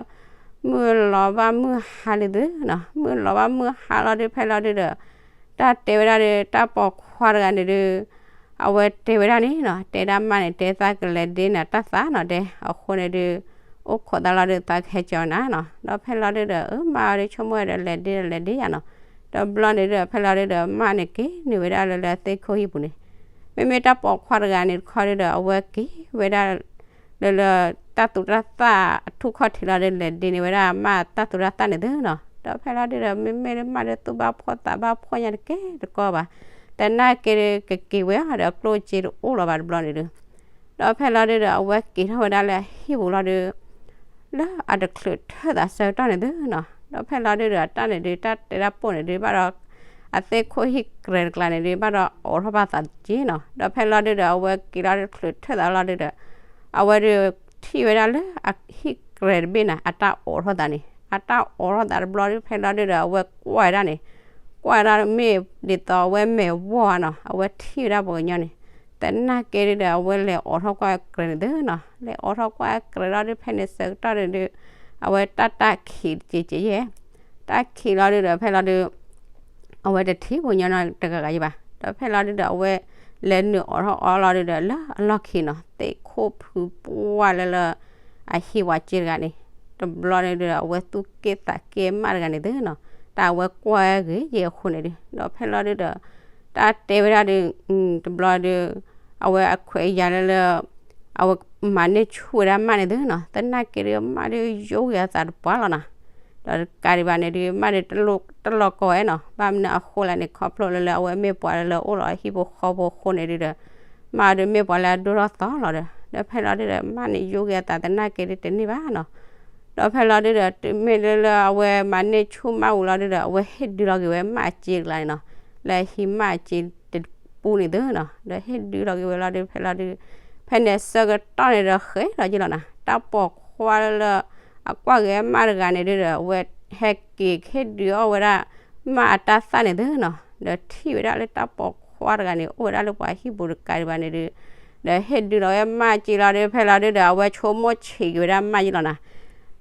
မုၢ်လီၤဘၣ်မုၢ်ဟါလံသုနီၤ, မုၢ်လီၤဘၣ်မုၢ်ဟါလီၤဒုး ဖဲလီၤဒုးဒီး တၢ်တဲဝဲဒၣ်ဒီး တၢ်ပိာ်ခွါတဂၤန့ၣ်ဒုး အဝဲတဲဝဲဒၣ်န့ၣ်နီၤ, တဲဒၣ်မၢ်န့ၣ် တဲသးကလဲၤဒ့န့ၣ် တၢ်သးနီၤ တဲ အဃိန့ၣ်ဒုး အိၣ်ခိးသးလီၤဒုး သးကဟဲကၠီနၤနီၤ, ဒီးဖဲလီၤဒုးဒီး အၢ မၢ်အီၤဒုး ဆိကမိၣ်ဝဲဒီးလဲၤဒ့ဒီးလဲၤဒ့ယၤနီၤ, ဒီးဘျီန့ၣ်ဒုး ဖဲလီၤဒုးဒီး မၢ်န့ၣ်က့ၤန့ၢ်ဝဲဒၣ်လၢလၢသ့ၣ်ခိၣ်ဟံၣ်ပူၤန့ၣ်, မ့မ့ၢ်တၢ်ပိာ်ခွါတဂၤန့ၣ်တခီဒုးဒီး အဝဲက့ၤဝဲဒၣ် လၢလၢ တၢ်သူတၢ်သၣ်အထူၣ်ခီၣ်ထံးလီၤဒုး လဲၤဒ့န့ၢ်ဝဲဒၣ်မၢ်တၢ်သူတၢ်သၣ်န့ၣ်သုနီၤ, ဒီးဖဲလီၤဒုးဒီး မ့မ့ၢ်လၢမၢ်ဒုးသူၣ်ဘၣ်ဖှီၣ်သးဘၣ်ဖှီၣ်ညါတကဲတကီဘၣ်, သနာ်က့ဒုး ကက့ၤဝဲအီၤဒီးအကျိၣ်အစ့တအိၣ်လီၤဘၣ်တဘျီန့ၣ်ဒုး, ဒီးဖဲလီၤဒုးဒီး အဝဲက့ၤထီၣ်ဝဲဒၣ်လၢအဟံၣ်ပူၤလီၤဒုး လၢအတချုးထၢၣ်သးဆၢကတီၢ်န့ၣ်သုနီၤ, ဒီးဖဲလီၤဒုးဒီး အတၢ်န့ၣ်ဒုး တၢ်တဲတၢ်ပိာ်န့ၣ်ဒုး ဘၣ်ဒီး အသ့ၣ်ခိၣ်ဟံၣ်ကြဲးတကျါန့ၣ်ဒုး ဘၣ်ဒီးအိးထီၣ်ဘၣ်သးတက့ၢ်နီၤ, ဒီးဖဲလီၤဒုးဒီး အဝဲက့ၤလီၤတချုးထၢၣ်သးလီၤဒုးဒီး အဝဲဒုးထံၣ်ဝဲဒၣ်လၢအဟံၣ်ကြဲးတဘ့ၣ်န့ၣ် အတၢ်အိးထီၣ်သးန့ၣ် အတၢ်အိးထီၣ်သးတဘျီဒုး ဖဲလီၤဒုးဒီး အဝဲကွၢ်ဝဲဒၣ်န့ၣ် ကွၢ်ဝဲဒၣ်မ့ၢ်ဒ်သိးအဝဲမဲာ်ဝီၢ်ဧါနီၤ, အဝဲထံၣ်ဝဲဒၣ်ပှၤကညီန့ၣ်, သနာ်က့ဒုးဒီး အဝဲလဲၤအိးထီၣ်ကွၢ်ကြဲးန့ၣ်သုနီၤ, လဲၤအိးထီၣ်ကွၢ်ကြဲးလီၤဒုး ဖဲန့ၣ်ဆၢကတီၢ်န့ၣ်ဒုး အဝဲတၢ်တၢ်ခံးတက့ၢ်က့ၢ်ယဲၢ်, တၢ်ခံးလီၤဒုးဒီး ဖဲလီၤဒုး အဝဲတထံၣ်ပှၤကညီနီတဂၤဂၤယဲၢ်ဘၣ်, ဒီးဖဲလီၤဒုးဒီး အဝဲလဲၤနုာ်အိးထီၣ်အီၤလီၤဒုးဒီး လၢအလီၢ်ခံနီၤ သ့ၣ်ခိၣ်ဖုပှၢ်လၢလၢ အဟံၣ်ဝဲက့တဂၤန့ၣ်, တဘျီန့ၣ်ဒုးဒီး အဝဲသူၣ်က့ၣ်သးက့ၣ်မၢ်တဂၤန့ၣ်သုနီၤ, တၢ်အဝဲကွၢ်ဂ့ၤယဲၢ်အဃိန့ၣ်ဒုး ဒီးဖဲလီၤဒုးဒီး တၢ်တဲဝဲဒၣ်ဒုး တဘျီဒုး အဝဲအခွဲးယာ်လၢလၢ အဝဲမၤန့ၢ်ဆူၣ်ဝဲဒၣ်မၢ်န့ၣ်သုနီၤ, သနာ်က့ဒုး မၢ်ဒုးယိဂ့ၤအသးတပှၢ်လီၤနီၤ, ဒီးတကးဒံးဘၣ်န့ၣ်ဒုး မၢ်ဒုးတလီၢ်ကီဝဲနီၤ, ဘၣ်မနုၤအဃိလဲၣ်န့ၣ် ခီဖျိလၢလၢ အဝဲမ့ၢ်ပှၤလၢလၢအိၣ်လီၤအဟံၣ်ဖိဃီဖိအဃိန့ၣ်ဒုးဒီး မၢ်ဒုးမ့ၢ်ပှၤလၢအဒိၣ်ထီၣ်သီလီၤဒီး ဒီးဖဲလီၤဒုးဒီး မၢ်န့ၣ်ယိဂ့ၤအသးသနာ်က့ဒုးတန့ၢ်ဘၣ်နီၤ, ဒီးဖဲလီၤဒုးဒီး တုၤမ့ၢ်လၢလၢအဝဲမၤန့ၢ်ဆူၣ်မၢ်ဝံၤလီၤဒုးဒီး အဝဲဟ့ၣ်ဒုးလီၤက့ၤဝဲမၢ်အစ့တကျါန့ၣ်နီၤ, လၢအဟံၣ်မၢ်အစ့တပူၤန့ၣ်သုနီၤ, ဒီးဟ့ၣ်ဒုးလီၤက့ၤဝဲလီၤဒုး ဖဲလီၤဒုး ဖဲန့ၣ်ဆၢကတီၢ်န့ၣ်ဒီးဃဲၤလီၤက့ၤလီၤနီၤ, တၢ်ပိာ်ခွါလၢလၢ အကွၢ်ဂ့ၤမၢ်တဂၤန့ၣ်ဒုးဒီး အဝဲဟဲက့ၤဟ့ၣ်ဒုးအီၣ်ဝဲဒၣ် မၢ်အတၢ်သၣ်န့ၣ်သုနီၤ, ဒီးထံၣ်ဝဲဒၣ်လၢတၢ်ပိာ်ခွါတဂၤန့ၣ် အိၣ်ဝဲဒၣ်လၢပှၤဟံၣ်ပူၤတကးဒံးဘၣ်န့ၣ်ဒုး ဒီးဟ့ၣ်ဒုးလီၤဝဲမၢ်စ့လီၤဒုး ဖဲလီၤဒုးဒီး အဝဲဆိကမိၣ်ဆံးက့ၤဝဲဒၣ်မၢ်ယ့ၢ်လီၤနီၤ,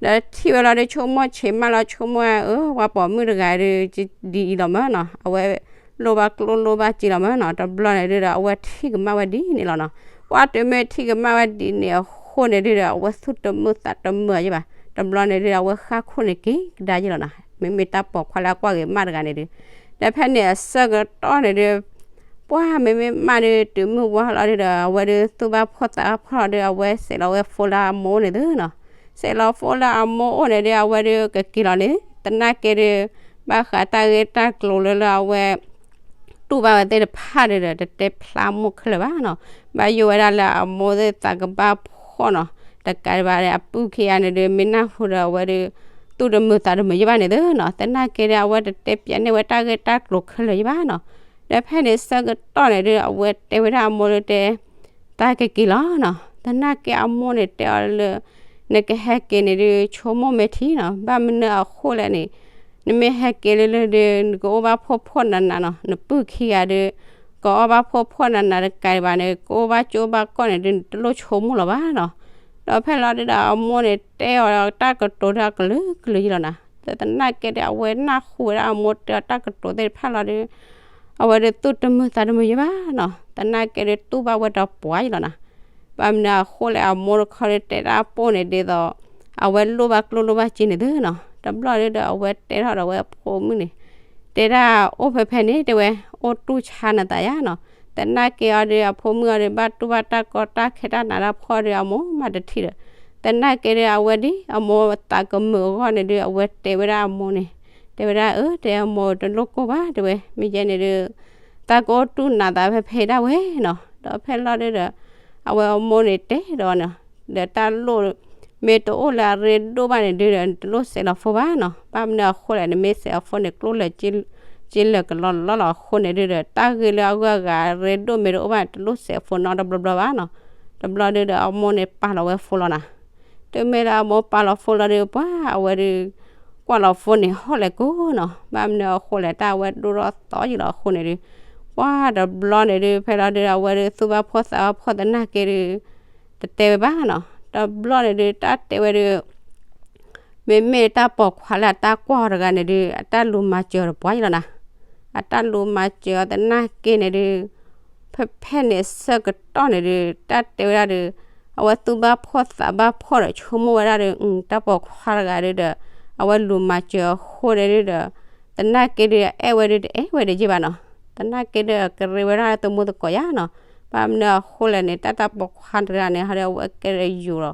ဒီးထံၣ်ဝဲလီၤဒုး ဆိကမိၣ်ဆံးမၢ်လီၤ ဆိကမိၣ်ဝဲ အၢ ပှၤပိာ်မုၣ်တဂၤဒုး ဒ်အံၤလီၤမၢ်နီၤ, အဝဲလိၣ်ဘၣ်ကျိၣ်လိၣ်ဘၣ်စ့လီၤမၢ်နီၤ, တဘျီန့ၣ်ဒုးဒီး အဝဲထံၣ်ကမၣ်ဝဲဒ်န့ၣ်လီၤနီၤ, ပှၤတုၤမ့ၢ်ထံၣ်ကမၣ်ဝဲဒ်န့ၣ်အဃိန့ၣ်ဒုးဒီး အဝဲသူၣ်တမုာ်သးတမုာ်ယ့ၢ်ဘၣ်, တဘျီန့ၣ်ဒုးဒီး အဝဲဃၣ်ခိၣ်န့ၣ်က့ၤကဒါယ့ၢ်လီၤနီၤ, မ့မ့ၢ်တၢ်ပိာ်ခွါလၢအကွၢ်ဂ့ၤမၢ်တဂၤန့ၣ်ဒုး ဒီးဖဲန့ၣ်အဆၢကတီၢ်န့ၣ်ဒုး ပှၢ်မ့မ့ၢ်မးဒုး တုၤမုၢ်ဝါလီၤဒုးဒီး အဝဲဒုးသူၣ်ဘၣ်ဖှီၣ်သးဘၣ်ဖှီၣ်လီၤဒုး အဝဲစဲးလီၤဝဲ phone လၢအမိၢ်န့ၣ်သုနီၤ. စဲးလီၤ phone လၢအမိၢ်အိၣ်န့ၣ်ဒုး အဝဲဒုးကက့ၤလီၤန့ၣ် သနာ်က့ဒုး ဘၣ်ဃးတၢ်ဂ့ၢ်တၢ်ကျိၤလၢလၢအဝဲ တူၢ်ဘၣ်ဝဲသ့ၣ်တဖၣ်ဒုးဒီး တတဲဖျါမိၢ်ခဲလၢာ်ဘၣ်နီၤ. ဘၣ်ယိၣ်ဝဲဒၣ်လၢအမိၢ်သ့ၣ်သးကဘၣ်ဖှီၣ်နီၤ. တကးဒံးဘၣ်ဒီး အပုၢ်ခံဂၤန့ၣ်ဒုး မ့ၢ်နၢ်ဟူဒီးအဝဲဒုး သူၣ်တမုာ်သးတမုာ်ယဘၣ်န့ၣ်သုနီၤ. သနာ်က့ဒုး အဝဲတတဲပၠးန့ၢ်ဝဲတၢ်ဂ့ၢ်တၢ်ကျိၤခဲလၢာ်ယဘၣ်နီၤ. ဒီးဖဲန့ၣ်ဆၢကတီၢ်န့ၣ်ဒုး အဝဲတဲဝဲဒၣ်အမိၢ်လၢတဲ သးကက့ၤလီၤနီၤ. သနာ်က့အမိၢ်န့ၣ်တဲအီၤလၢ နကဟဲက့ၤန့ၣ်ဒုး ဆိကမိၣ်မ့ၢ်ထံနီၤ. ဘၣ်မနုၤအဃိလဲၣ်န့ၣ် နမ့ၢ်ဟဲက့ၤလၢလၢဒုး နကအိၣ်ဘၣ်ဖှီၣ်ဖှီၣ်နးနးနီၤ. နပုၢ်ခံဂၤဒုး ကအီၣ်ဘၣ်ဖှီၣ်ဖှီၣ်နးနးတကးဒံးဘၣ်န့ၣ် ကအိၣ်ဘၣ်ကၠိဘၣ်ကီၢ်န့ၣ်ဒုး နတလိၣ်ဆိကမိၣ်လီၤဘၣ်နီၤ. ဒီးဖဲလီၤဒုးဒီးအမိၢ်န့ၣ် တဲအီၤတၢ်ကတိၤဒုးအကလုာ်ကလုာ်ယလီၤနီၤ. သနာ်က့ဒုး အဝဲနၢ်ဟူဝဲဒၣ်အမိၢ်တဲအီၤတၢ်ကတိၤသ့ၣ်တဖၣ်လီၤဒုး အဝဲဒုးသူၣ်တမုာ်သးတမုာ်ယဘၣ်နီၤ. သနာ်က့ဒုး တူၢ်ဘၣ်ဝဲဒီးပှၤယလီၤနီၤ. ဘၣ်မနုၤအဃိလဲၣ် အမိၢ်တခီဒုးတဲဒၣ်အပိၢ်န့ၣ်ဒ်သိး အဝဲလိၣ်ဘၣ်ကျိၣ်လိၣ်ဘၣ်စ့န့ၣ်သုနီၤ. တဘျီဒုးဒီးအဝဲတဲထီၣ်ဒီးအဝဲအဖိမုၣ်န့ၣ် တဲဒၣ်အိၣ်ဖဲဖဲန့ၣ်တဲဝဲ အိၣ်တူၢ်ဆါနသးယါနီၤ. သနာ်က့အီၤဒုး အဖိမုၣ်အီၤဒုး ဘၣ်တူၢ်ဘၣ်တၢ်ကီတၢ်ခဲတၢ်နးတၢ်ဖှီၣ်ဒုး အမိၢ်မးတထံၣ်ဒီး သနာ်က့ဒုး အဝဲဒ်အမိၢ်သးကမုာ်အဂီၢ်န့ၣ်ဒုး အဝဲတဲဝဲဒၣ်အမိၢ်န့ၣ် တဲဝဲဒၣ်အၢ တဲအမိၢ်တလိၣ်ကိၢ်ဘၣ်တဲဝဲ မ့ၢ်ယဲန့ၣ်ဒုး သးကအိၣ်တူၢ်နးသးဖဲဖဲဒၣ်ဝဲနီၤ. ဒီးဖဲလီၤဒုးဒီး အဝဲအမိၢ်န့ၣ်တဲဒီးနီၤ ဒီးတၢ်လိၣ် မ့ၢ်တအိၣ်လၢအရ့ဒိၣ်ဘၣ်န့ၣ်ဒုးဒီး နတလိၣ်စဲးလီၤ phone ဘၣ်နီၤ. ဘၣ်မနုၤအဃိလဲၣ် နမ့ၢ်စဲးအီၤ phone န့ၣ် ကျိၣ်လၢာ်စ့လၢာ်ကလီလီလီၤအဃိန့ၣ်ဒုးဒီး တၢ်ဂ့ၢ်လၢအဂုၤအဂၤအရ့ဒိၣ်မ့ၢ်တအိၣ်ဘၣ်န့ၣ် တလိၣ်စဲးအီၤ phone နီတဘျီဘျီဘၣ်နီၤ. တဘျီဒုးဒီးအမိၢ်န့ၣ် ပာ်လီၤဝဲ phone လီၤနီၤ. တုၤမ့ၢ်လၢအမိၢ်ပာ်လီၤ phone လီၤဒုး ပှၢ်အဝဲဒုး ကွၢ်လီၤ phone န့ၣ် ဟီၣ်လဲၣ်ကိၢ်နီၤ. ဘၣ်မနုၤအဃိလဲၣ် တၢ်အဝဲဒိၣ်ထီၣ်သီယံာ်လီၤအဃိန့ၣ်ဒုး ပှၢ်တဘျီန့ၣ်ဒုး ဖဲလီၤဒုးဒီး အဝဲဒုးသူၣ်ဘၣ်ဖှီၣ်သးဘၣ်ဖှီၣ်သနာ်က့ဒုး တတဲဝဲဘၣ်နီၤ. တဘျီန့ၣ်ဒုး တၢ်တဲဝဲဒုး မ့မ့ၢ်တၢ်ပိာ်ခွါလၢအတၢ်ကွၢ်အီၤတဂၤန့ၣ်ဒုး အတၢ်လူၤမၤစၢၤအီၤတပှၢ်ယလီၤနီၤ. အတၢ်လူၤမၤစၢၤအီၤသနာ်က့န့ၣ်ဒုး ဖဲဖဲန့ၣ်ဆၢကတီၢ်န့ၣ်ဒုး တၢ်တဲဝဲဒၣ်ဒုး အဝဲသူၣ်ဘၣ်ဖှီၣ်သးဘၣ်ဖှီၣ်ဒီး ဆိကမိၣ်ဝဲဒၣ်ဒုး တၢ်ပိာ်ခွါတဂၤဒုးဒီး အဝဲလူၤမၤစၢၤအဃိန့ၣ်ဒုးဒီး သနာ်က့ဒုး အအဲၣ်ဝဲဒုးတအဲၣ်ဝဲဒၣ်ယဲၢ်ဘၣ်နီၤ. သနာ်က့ဒုးကရ့ဝဲဒၣ်သမူသကိးယါနီၤ. ဘၣ်မနုၤအဃိလဲၣ်န့ၣ် တၢ်တၢ်ပိာ်ခွါတဂၤန့ၣ် ဟီဒုးအဝဲကဲဒီးယိၤ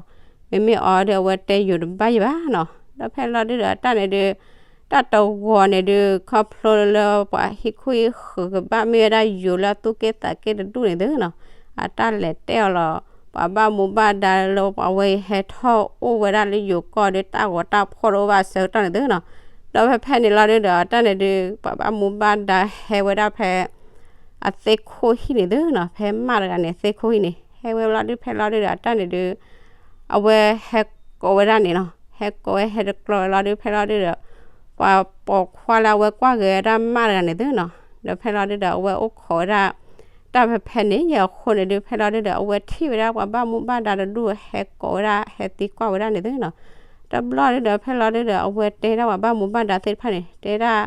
လီၤ. မ့မ့ၢ်အီၤဒုးအဝဲတဲယိၤတဘၣ်ယဲၢ်ဘၣ်နီၤ. ဒီးဖဲလီၤဒုးဒီးတၢ်န့ၣ်ဒုး တၢ်တဂီၤန့ၣ်ဒုး ခီဖျိလၢပှၤဟံၣ်ခိၣ်ဟံၣ်ဃၢၤကဘၣ်မ့ၢ်ဝဲဒၣ်ယိၤလၢအသူၣ်က့ၣ်သးက့ၣ်တဒူၣ်န့ၣ်သုနီၤ. အတၢ်လဲၤတဲအီၤလီၤ ပှၤဘၣ်မူဘၣ်ဒါလၢပှၤဝဲဟဲထီၣ်အိၣ်ဝဲဒၣ်လၢယိၤကီၢ်ဒုး တၢ်ဂီၤတၢ်ဖှီၣ်တအိၣ်ဘၣ်အဆၢကတီၢ်န့ၣ်သုနီၤ. ဒီးဖဲဖဲန့ၣ်လီၤဒုးဒီး တၢ်န့ၣ်ဒုး ပှၤဘၣ်မူဘၣ်ဒါဟဲဝဲဒၣ်ဖဲ အသ့ၣ်ခိၣ်ဟံၣ်န့ၣ်သုနီၤ. ဖဲမးတဂၤန့ၣ် သ့ၣ်ခိၣ်ဟံၣ်န့ၣ် ဟဲဝဲလီၤဒုး ဖဲလီၤဒုးဒီး အတၢ်န့ၣ်ဒုး အဝဲဟဲကိးဝဲဒၣ်န့ၣ်နီၤ. ဟဲကိးဝဲဟဲတကျီဝဲလီၤဒုး ဖဲလီၤဒုးဒီး ပှၤပိာ်ခွါလၢအဝဲကွၢ်ဂ့ၤဝဲဒၣ်မးတဂၤန့ၣ်သုနီၤ. ဒီးဖဲလီၤဒုးဒီး အဝဲအိၣ်ခိးဝဲဒၣ် တၢ်ဖဲဖဲန့ၣ် ယဲၢ်အဃိန့ၣ်ဒုး ဖဲလီၤဒုးဒီး အဝဲထံၣ်ဝဲဒၣ်ပှၤဘၣ်မူဘၣ်ဒါတဒူၣ် ဟဲကိးဝဲဒၣ် ဟဲသံကွၢ်ဝဲဒၣ်န့ၣ်သုနီၤ. တဘျီဒုးဒီး ဖဲလီၤဒုးဒီး အဝဲတဲဒၣ်ပှၤဘၣ်မူဘၣ်ဒါသ့ၣ်တဖၣ်န့ၣ် တဲဒၣ်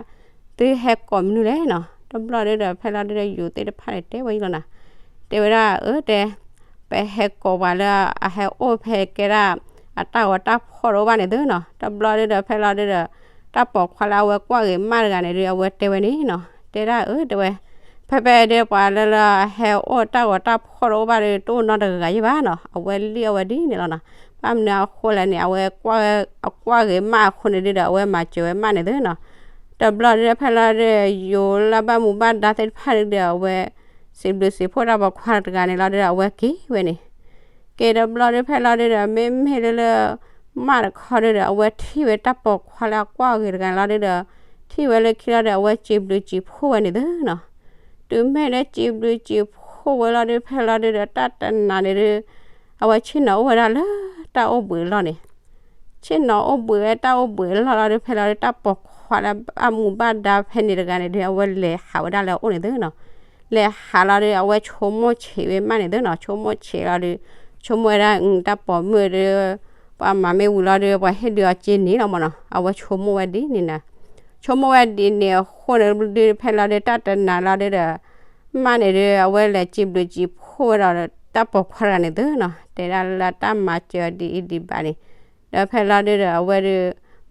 သုဟဲကိးမနုၤလဲၣ်နီၤ. တဘျီဒုးဒီး ဖဲလီၤဒုးဒီး ယိၤသ့ၣ်တဖၣ်န့ၣ် တဲဝဲအံၤလီၤနီၤ. တဲဝဲဒၣ် အၢ တဲ ပဟဲကိးပှၤလၢအဟဲအိၣ်ဖဲကဲဒၣ် အတၢ်ဂီၤတၢ်ဖှီၣ်တအိၣ်ဘၣ်န့ၣ်သုနီၤ. တဘျီဒုးဒီး ဖဲလီၤဒုးဒီး တၢ်ပိာ်ခွါလၢအဝဲကွၢ်ဂ့ၤမးတဂၤန့ၣ်ဒုး အဝဲတဲဝဲန့ၣ်နီၤ. တဲဒၣ်အၢ တဲဝဲ ဖဲဖဲဒုး ပှၤလၢလၢအဟဲအိၣ်တၢ်ဂီၤတၢ်ဖှီၣ်တအိၣ်ဘၣ်ဒုး တအိၣ်နီတဂၤယဲၢ်ဘၣ်နီၤ. အဝဲလံၣ်အဝဲဒ်န့ၣ်လီၤနီၤ. ဘၣ်မနုၤအဃိလဲၣ်န့ၣ် အဝဲ အကွၢ်ဂ့ၤမးအဃိန့ၣ်ဒုးဒီး အဝဲမၤစၢၤဝဲမးန့ၣ်သုနီၤ. တဘျီဒုးဒီး ဖဲလီၤဒုးဒီး ယိၤလၢဘၣ်မူဘၣ်ဒါသ့ၣ်တဖၣ်ဒုးဒီး အဝဲ စံးဘျုးစံးဖှိၣ်တၢ်ပိာ်ခွါတဂၤန့ၣ်လီၤဒုးဒီး အဝဲက့ၤဝဲန့ၣ် က့ၤတဘျီဒုး ဖဲလီၤဒုးဒီး မ့မ့ၢ်လၢလၢ မးတခီဒုးဒီး အဝဲထံၣ်ဝဲတၢ်ပိာ်ခွါလၢအကွၢ်ဂ့ၤတဂၤန့ၣ်လီၤဒုးဒီး ထံၣ်ဝဲလၢခံလီၤဒီး အဝဲစံးဘျုးစံးဖှိၣ်ဝဲန့ၣ်သုနီၤ. တုၤမ့ၢ်လၢစံးဘျုးစံးဖှိၣ်ဝဲလီၤဒုး ဖဲလီၤဒုးဒီး တၢ်တနၤန့ၣ်ဒုး အဝဲဆ့ၣ်နီၤအိၣ်ဝဲဒၣ်လၢတၢ်အိၣ်ဘှံးအလီၢ်န့ၣ် ဆ့ၣ်နီၤအိၣ်ဘှံးဝဲတၢ်အိၣ်ဘှံးအလီၢ်လီၤဒုး ဖဲလီၤဒုး တၢ်ပိာ်ခွါလၢအမူဘၣ်ဒါဖဲန့ၣ်တဂၤန့ၣ်ဒုး အဝဲလဲၤဟးဝဲဒၣ်လၢအအိၣ်န့ၣ်သုနီၤ. လဲၤဟးလီၤဒုး အဝဲဆိကမိၣ်ဆံးဝဲမးန့ၣ်သုနီၤ. ဆိကမိၣ်ဆံးလီၤဒုး ဆိကမိၣ်ဝဲဒၣ် တၢ်ပိာ်မုၣ်ဒုး ပှၤမၤမ့ၢ်ဝံၤလီၤဒုး ပှၤဟ့ၣ်ဒုးအီၤစ့န့ၣ်လီၤမးနီၤ. အဝဲဆိကမိၣ်ဝဲဒ်န့ၣ်နီၤ. ဆိကမိၣ်ဝဲဒ်န့ၣ်အဃိန့ၣ်ဒုး ဖဲလီၤဒုး တၢ်တနၤလီၤဒုးဒီး မးန့ၣ်ဒုး အဝဲလဲၤစံးဘျုးစံးဖှိၣ်ဝဲဒီး တၢ်ပိာ်ခွါတဂၤန့ၣ်သုနီၤ. တဲဒၣ်လၢတၢ်မၤစၢၤအီၤဒ်အံၤဒ်ဘၣ်န့ၣ် ဒီးဖဲလီၤဒုးဒီး အဝဲဒုး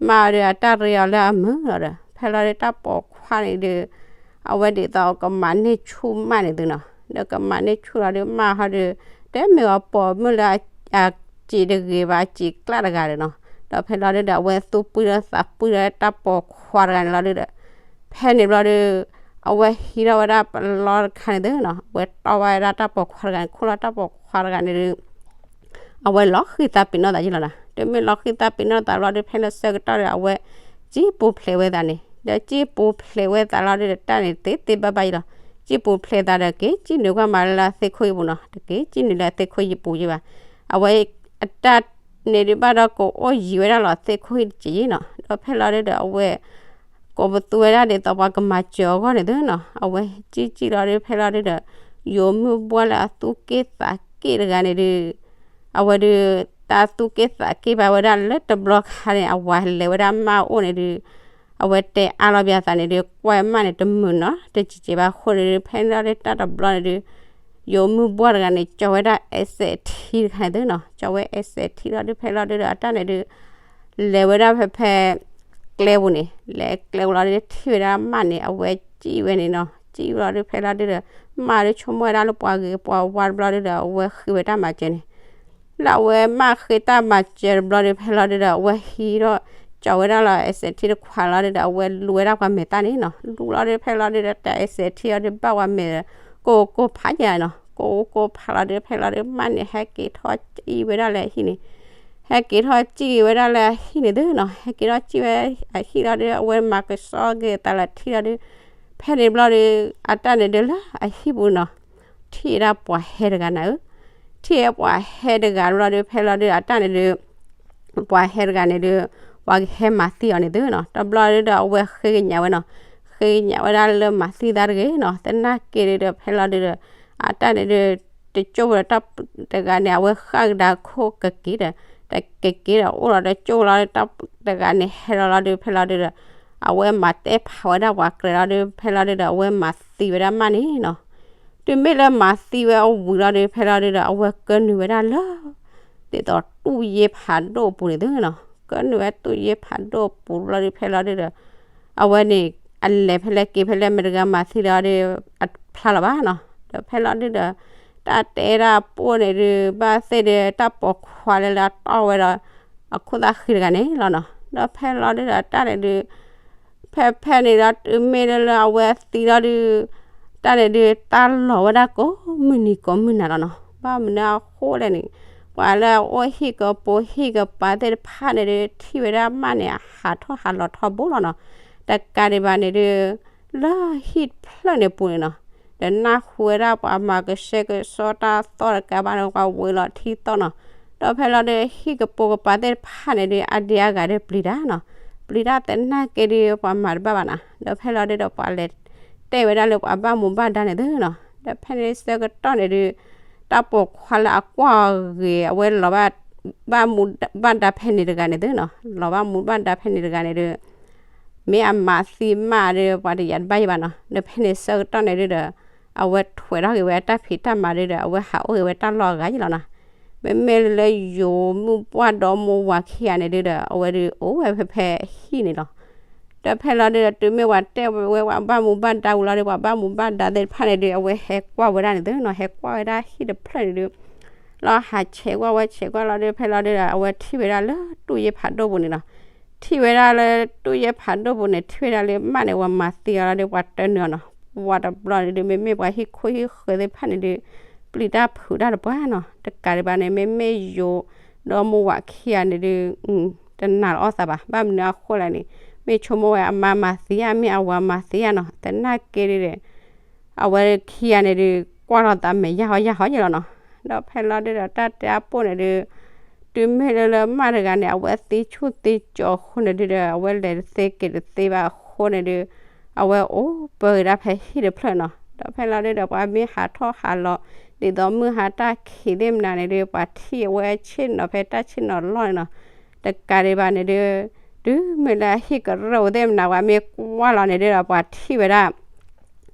မးအီၤဒုး အတၢ်ရ့အီၤလၢအမုာ်လီၤဒီး ဖဲလီၤဒုး တၢ်ပိာ်ခွါန့ၣ်ဒုး အဝဲဒ်သိးကမၤန့ၢ်ဆူၣ်မးန့ၣ်သုနီၤ, ဒီးကမၤန့ၢ်ဆူၣ်လီၤဒုး မးဟီဒုး တဲမ့ၢ်အီၤပိာ်မုၣ်လၢအစံးတဂ့ၤဘၣ် အစံးကျၢ်တဂၤဒီးနီၤ, ဒီးဖဲလီၤဒုးဒီး အဝဲသူၣ်ပုၢ်ဒီးသးပုၢ်ဒီးတၢ်ပိာ်ခွါတဂၤန့ၣ်လီၤဒုးဒီး ဖဲန့ၣ်ဘျီဒုး အဝဲဟံးထီၣ်ဝဲဒၣ်ပလီတခါန့ၣ်သုနီၤ, အဝဲတီၢ်ဝဲဒၣ်တၢ်ပိာ်ခွါတဂၤန့ၣ် ခိၣ်လီၤတၢ်ပိာ်ခွါတဂၤန့ၣ်ဒုး အဝဲလီၤဃံသးပ့ၤနီၣ်သးယ့ၢ်လီၤနီၤ, ဒီးမ့ၢ်လီၤဃံသးပ့ၤနီၣ်သးဘျီဒုး ဖဲန့ၣ်ဆၢကတီၢ်ဒီး အဝဲစံၣ်ပူၤဖျဲးဝဲသးန့ၣ်, ဒီးစံၣ်ပူၤဖျဲးဝဲသးလီၤဒုးဒီး တၢ်န့ၣ်သ့သ့ဘၣ်ဘၣ်ယ့ၢ်လီၤ, စံၣ်ပူၤဖျဲးသးဒီး က့ၤစံၣ်နုာ်ကွၢ်မးလၢအသ့ၣ်ခိၣ်ဟံၣ်ပူၤနီၤ, တက့ၤစံၣ်နုာ်လၢအသ့ၣ်ခိၣ်ဟံၣ်ပူၤယ့ၢ်ဘၣ်, အဝဲအတၢ်န့ၣ်ဒုးဘၣ်ဒီး ကအိၣ်ယံၤဝဲဒၣ်လီၤသ့ၣ်ခိၣ်ဟံၣ်တစဲးယ့ၢ်နီၤ, ဒီးဖဲလီၤဒုးဒီး အဝဲ ကိးပသူဝဲဒၣ်ဒ်သိးပှၤကမၤစၢၤအဂီၢ်န့ၣ်သုနီၤ, အဝဲစံၣ်စံၣ်လီၤဒုး ဖဲလီၤဒုးဒီး ယိၤမုၣ်ဘှၢ်လၢအသူၣ်က့ၣ်သးက့ၣ်တဂၤန့ၣ်ဒုး အဝဲဒုး တၢ်သူၣ်က့ၣ်သးက့ၣ်ဘၣ်ဝဲဒၣ်လၢတဘျီခါန့ၣ် အဝၤလဲၤဝဲဒၣ်မးအိၣ်န့ၣ်ဒုး အဝဲတဲအါလီၤဘၣ်သးန့ၣ်ဒုး ကွၢ်မးန့ၣ်တမုာ်နီၤ တစံးစဲးဘၣ်အဃိန့ၣ်ဒုး ဖဲလီၤဒုးတၢ်တဘျီန့ၣ်ဒုး ယိၤမုၣ်ဘှၢ်တဂၤန့ၣ် ကၠီၤဝဲဒၣ် အဲးစဲးထံတခါန့ၣ်သုနီၤ, ကၠီၤဝဲ အဲးစဲးထံလီၤဒုး ဖဲလီၤဒုးဒီး အတၢ်န့ၣ်ဒုး လဲၤဝဲဒၣ်ဖဲဖဲ ကျဲပူၤန့ၣ် လဲၤကျဲပူၤလီၤဒုး ထံၣ်ဝဲဒၣ်မးန့ၣ် အဝဲစံၣ်ဝဲန့ၣ်နီၤ, စံၣ်လီၤဒုး ဖဲလီၤဒုးဒီး မးဒုးဆိကမိၣ်ဝဲဒၣ်လၢပှၤဂ့ၤပှၤဝါတဘျီဒုးဒီး အဝဲဃ့ဝဲတၢ်မၤစၢၤန့ၣ် လၢအဝဲမးဃ့တၢ်မၤစၢၤတဘျီဒုး ဖဲလီၤဒုးဒီး အဝဲဟံးထီၣ် ကၠီၤဝဲဒၣ်လီၤ အဲးစဲးထံတခွးလီၤဒုးဒီး အဝဲလူဝဲဒၣ်ပှၤမဲာ်တၢ်န့ၣ်နီၤ, လူလီၤဒုး ဖဲလီၤဒုးဒီး တၢ်အဲးစဲးထံအီၤဒုး ဘၣ်ပှၤမဲာ် ကိၢ်ကိၢ်ဖးယဲနီၤ, ကိၢ်ကိၢ်ဖးလီၤဒုး ဖဲလီၤဒုး မးန့ၣ် ဟဲက့ၤထီၣ်စံၣ်ဝဲဒၣ်လၢအဟံၣ်န့ၣ် ဟဲက့ၤထီၣ်စံၣ်ဝဲဒၣ်လၢအဟံၣ်န့ၣ်သုနီၤ, ဟဲက့ၤထီၣ်စံၣ်ဝဲအဟံၣ်လီၤဒုး အဝဲမၤကဆှီက့ၤသးလၢထံလီၤဒုး ဖဲန့ၣ်ဘျီဒုး အတၢ်န့ၣ်ဒုးလၢအဟံၣ်ပူၤနီၤ, ထံၣ်ဝဲဒၣ်ပှၤဟဲတဂၤနၤဧၢ, ထံၣ်ဝဲပှၤဟဲတဂၤဘျီဒုး ဖဲလီၤဒုး အတၢ်န့ၣ်ဒုး ပှၤဟဲတဂၤန့ၣ်ဒုး ပှၤကဟဲမၤသံအီၤန့ၣ်သုနီၤ, တဘျီဒုးဒီး အဝဲဃ့ကညးဝဲနီၤ, ဃ့ကညးဝဲဒၣ်လၢမၤသံသးတဂ့ၤနီၤ, သနာ်က့ဒုးဒီး ဖဲလီၤဒုးဒီး အတၢ်န့ၣ်ဒုး တကၠိၢ်ဝဲဒီးတၢ်တဂၤန့ၣ် အဝဲဃၣ်ကဒါခိၣ်ကက့ၤဒီး တက့ၤက့ၤဒီး အိၣ်လီၤဒီးကၠိၢ်လီၤဒီးတၢ်တဂၤန့ၣ် ဟဲလီၤလီၤဒုး ဖဲလီၤဒုးဒီး အဝဲမၤတဲဖးဝဲဒၣ်ပှၤကြဲးလီၤဒုး ဖဲလီၤဒုးဒီး အဝဲမၤသံဝဲဒၣ်မးန့ၣ်နီၤ, တုၤမ့ၢ်လၢမၤသံဝဲအဝံၤလီၤဒုး ဖဲလီၤဒုးဒီး အဝဲကၢနုာ်ဝဲဒၣ်လၢ ဒ်သိးတူၢ်ယ့ဖးဒိၣ်အပူၤန့ၣ်သုနီၤ, ကၢနုာ်ဝဲတူၢ်ယ့ဖးဒိၣ်အပူၤလီၤဒုး ဖဲလီၤဒုးဒီး အဝဲန့ၣ် အလဲၤဖဲလဲၣ်က့ၤဖဲလဲၣ်မ့ၢ်တဂၤမၤသံလီၤဒုး အဖျါလီၤဘၣ်နီၤ, ဒီးဖဲလီၤဒုးဒီး တၢ်တဲဒၣ်အပိၢ်န့ၣ်ဒုး ဘၣ်သ့ၣ်ဒုး တၢ်ပိာ်ခွါလၢလၢအတီၢ်ဝဲဒီး အခိၣ်သၣ်ဃံတဂၤန့ၣ်လီၤနီၤ, ဒီးဖဲလီၤဒုးဒီး တၢ်န့ၣ်ဒုး ဖဲဖဲန့ၣ်ဒီး တုၤမ့ၢ်လၢလၢအဝဲသံလီၤဒုး တၢ်န့ၣ်ဒုး တၢ်လီၤဝဲဒၣ်ကိးမုၢ်နံၤကိးမုၢ်နၤလီၤနီၤ, ဘၣ်မနုၤအဃိလဲၣ်န့ၣ် ပှၤလၢအအိၣ်ဟံၣ်ကပိာ်ဟံၣ်ကပၤသ့ၣ်တဖၣ်န့ၣ်ဒုး ထံၣ်ဝဲဒၣ်မးန့ၣ် အဟးထီၣ်ဟးလီၤထီဘိလီၤနီၤ, တကးဒံးဘၣ်န့ၣ်ဒုး လၢဟံၣ်တဖျၢၣ်န့ၣ်ပူၤန့ၣ်နီၤ, ဒီးနၢ်ဟူဝဲဒၣ်ပှၤမၤကဆှဲကဆှီတၢ်သီၣ်တကးဘၣ်န့ၣ် ပှၤဝဲလီၤထံသီၣ်နီၤ, ဒီးဖဲလီၤဒုး ဟံၣ်ကပိာ်ကပၤသ့ၣ်တဖၣ်န့ၣ်ဒုး အဒံအါဂၤဒုးပျံၤတၢ်နီၤ, ပျံၤတၢ်သနာ်က့ဒုး ပှၤမၤတဘၣ်ဘၣ်နီၤ, ဒီးဖဲလီၤဒုးဒီး ပှၤလဲၤတဲဝဲဒၣ်လၢပှၤဘၣ်မူဘၣ်ဒါန့ၣ်သုနီၤ, ဒီးဖဲန့ၣ်ဆၢကတီၢ်န့ၣ်ဒုး တၢ်ပိာ်ခွါလၢအကွၢ်အီၤဂ့ၤ အဝဲလီၤဘၣ် ဘၣ်မူဘၣ်ဒါဖဲန့ၣ်တဂၤန့ၣ်သုနီၤ, လီၤဘၣ်မူဘၣ်ဒါဖဲန့ၣ်တဂၤန့ၣ်ဒုး မ့ၢ်အမၤသံမးဒီး ပှၤတယာ်တဘၣ်ယံၤဘၣ်နီၤ, ဒီးဖဲန့ၣ်ဆၢကတီၢ်န့ၣ်ဒုးဒီး အဝဲထွဲးထီၣ်က့ၤဝဲတၢ်ဖံးတၢ်မၤဒုးဒီး အဝဲဟးအိၣ်က့ၤဝဲတၢ်လီၢ်အဂၤယံၤလီၤနီၤ, မ့မ့ၢ်လၢယိၤမုၣ်ပှၢ်ဒီမါဝၤခံဂၤန့ၣ်ဒုးဒီး အဝဲဒုးအိၣ်ဝဲဖဲဖဲဟံၣ်န့ၣ်လီၤ, ဒီးဖဲလီၤဒုးဒီး တုၤမ့ၢ်ပှၤတဲဝဲပှၤဘၣ်မူဘၣ်ဒါဝံၤလီၤဒီး ပှၤဘၣ်မူဘၣ်ဒါသ့ၣ်တဖၣ်န့ၣ်ဒုး အဝဲဟဲကွၢ်ဝဲဒၣ်န့ၣ်သုနီၤ, ဟဲကွၢ်ဝဲဒၣ်ဟံၣ်တဖျၢၣ်န့ၣ်ဒုး လီၤဟးဆဲးကွၢ်ဝဲဆဲးကွၢ်လီၤဒုး ဖဲလီၤဒုးဒီး အဝဲထံၣ်ဝဲဒၣ်လၢတူၢ်ယ့ၢ်ဖးဒိၣ်ပူၤန့ၣ်နီၤ, ထံၣ်ဝဲဒၣ်လၢတူၢ်ယ့ၢ်ဖးဒိၣ်ပူၤန့ၣ် ထံၣ်ဝဲဒၣ်လၢမးန့ၣ် ပှၤမၤသံအီၤလီၤဒုး ပှၤတၢနုာ်အီၤနီၤ, ပှၤတဘျီန့ၣ်ဒုး မ့မ့ၢ်ပှၤဟံၣ်ခိၣ်ဟံၣ်ဃၢၤသ့ၣ်တဖၣ်န့ၣ်ဒုး ပျံၤတၢ်ဖုးတၢ်တပှၢ်နီၤ, တကးဒံးဘၣ်န့ၣ် မ့မ့ၢ်ယိၤဒီမါဝၤခံဂၤန့ၣ်ဒုး တနာ်လီၤအီၣ်သးဘၣ်, ဘၣ်မနုၤအဃိလဲၣ်န့ၣ် မ့ၢ်ဆိကမိၣ်ဝဲအမါမၤသံဧါ မ့ၢ်အဝၤမၤသံဧါနီၤ, သနာ်က့ဒုး အဝဲခံဂၤန့ၣ်ဒုး ကွၢ်လီၤသးမဲာ်ယၢ်ဟီယၢ်ဟီယဲလီၤနီၤ, ဒီးဖဲလီၤဒုးဒီးတၢ်တဲအပိၢ်န့ၣ်ဒုး တုၤမ့ၢ်လၢလၢမးတဂၤန့ၣ် အဝဲသံဆူၣ်သံကၠီၤအဃိန့ၣ်ဒုးဒီး အဝဲလဲၤတသ့က့ၤတသ့ဘၣ်အဃိန့ၣ်ဒုး အဝဲအိၣ်ပၢက့ၤဒၣ်ဖဲဟံၣ်တဖျၢၣ်နီၤ, ဒီးဖဲလီၤဒုးဒီးပှၤမ့ၢ်ဟးထီၣ်ဟးလီၤ ဒ်သိးမုၢ်ဟါတၢ်ခံးသ့ၣ်မနုၤန့ၣ်ဒုး ပှၤထံၣ်အဝဲဆ့ၣ်နီၤဖဲတၢ်ဆ့ၣ်နီၤလီၢ်န့ၣ်နီၤ, တကးဒံးဘၣ်န့ၣ်ဒုး တုၤမ့ၢ်လၢအဟံၣ်ကရၢၢ်သ့ၣ်မနုၤ ပှၤမ့ၢ်ကွၢ်လီၤန့ၣ်ဒုးဒီး ပှၤထံၣ်ဝဲဒၣ်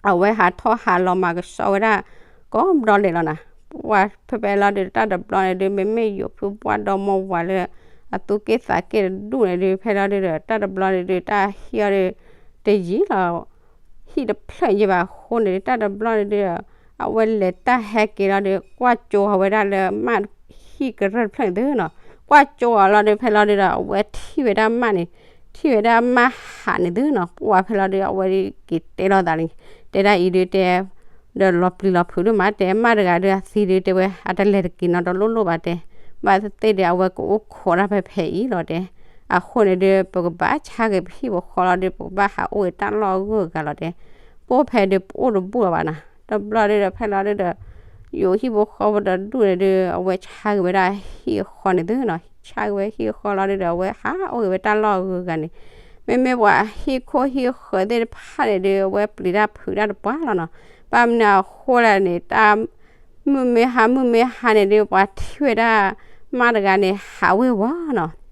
အဝဲဟးထီၣ်ဟးလီၤမၤကဆှီဝဲဒၣ် ကိးဘျီလဲာ်လီၤနီၤ, ပှၤဖဲဖဲလီၤဒုးတၢ်တဘျီန့ၣ်ဒုး မ့မ့ၢ်ယိၤဖုပှၢ်ဒီမါဝၤလၢ အသူၣ်က့ၣ်သးက့ၣ်တဒူၣ်န့ၣ်ဒုး ဖဲလီၤဒုးဒီးတၢ်တဘျီန့ၣ်ဒုး တၢ်ဟံၣ်အီၤဒုး တယံာ်လီၤ ဟံၣ်တဖျၢၣ်ယဲဘၣ်အဃိန့ၣ်ဒီး တၢ်တဘျီန့ၣ်ဒီး အဝဲလဲၤတၢ်ဟဲက့ၤလီၤဒီး ကွၢ်ကၠိအီၤဝဲဒၣ်လၢမၢ်ဟံၣ်ကရၢၢ်တဖျၢၣ်န့ၣ်သုနီၤ. ကွၢ်ကၠိအီၤလီၤဒီး ဖဲလီၤဒုဒီး အဝဲထံၣ်ဝဲဒၣ်မၢ်န့ၣ်, ထံၣ်ဝဲဒၣ်မၢ်ဟးန့ၣ်သုနီၤ. ပှၤဖဲလီၤဒုဒီး အဝဲက့ၤတဲလိာ်သးလံ, တဲဒၣ်အံၤဒုတဲ ဒီးလီၤပျံၤလီၤဖုးဒိၣ်မး တဲမၢ်တဂၤဒုအသံဒုတဲဝဲ အတလဲၤတက့ၤနီတလိၣ်လိၣ်ဘၣ်တဲ, ဘၣ်သ့ၣ်သ့ၣ်ဒီး အဝဲကအိၣ်ခိးတၢ်ဖဲဖဲအံၤလီၤတဲ. အဃိန့ၣ်ဒီး ပကဘၣ်ဆါက့ၤပဟံၣ်ပဃီလီၤဒီး ပကဘၣ်ဟးအိၣ်ဂ့ၤတၢ်လီၢ်အဂုၤအဂၤလီၤတဲ. ပအိၣ်ဖဲဒုပအိၣ်တဘူၣ်လီၤဘၣ်နီၤ. တဘျီဒုဒီး ဖဲလီၤဒုဒီး ယိၤဟံၣ်ဖိဃီဖိတဒူၣ်န့ၣ်ဒု အဝဲဆါက့ၤဝဲဒၣ်ဟံၣ်အဃီန့ၣ်သုနီၤ. ဆါက့ၤဝဲဟံၣ်အဃီလီၤဒုဒီး အဝဲဟးအိၣ်ဂ့ၤဝဲတၢ်လီၢ်အဂုၤအဂၤန့ၣ်, မ့မ့ၢ်ပှၤဟံၣ်ခိၣ်ဟံၣ်ဃၢၤသ့ၣ်တဖၣ်န့ၣ်ဒု အဝဲပျံၤတၢ်ဖုးတၢ်တပှၢ်လီၤနီၤ. ဘၣ်မနုၤအဃိလဲၣ်န့ၣ် တၢ် မုၢ်မ့ၢ်ဟါ မုၢ်မ့ၢ်ဟါန့ၣ်ဒု ပှၤထံၣ်ဝဲဒၣ်မၢ်တဂၤန့ၣ် ဟးဝ့ၤဝီၤနီၤ.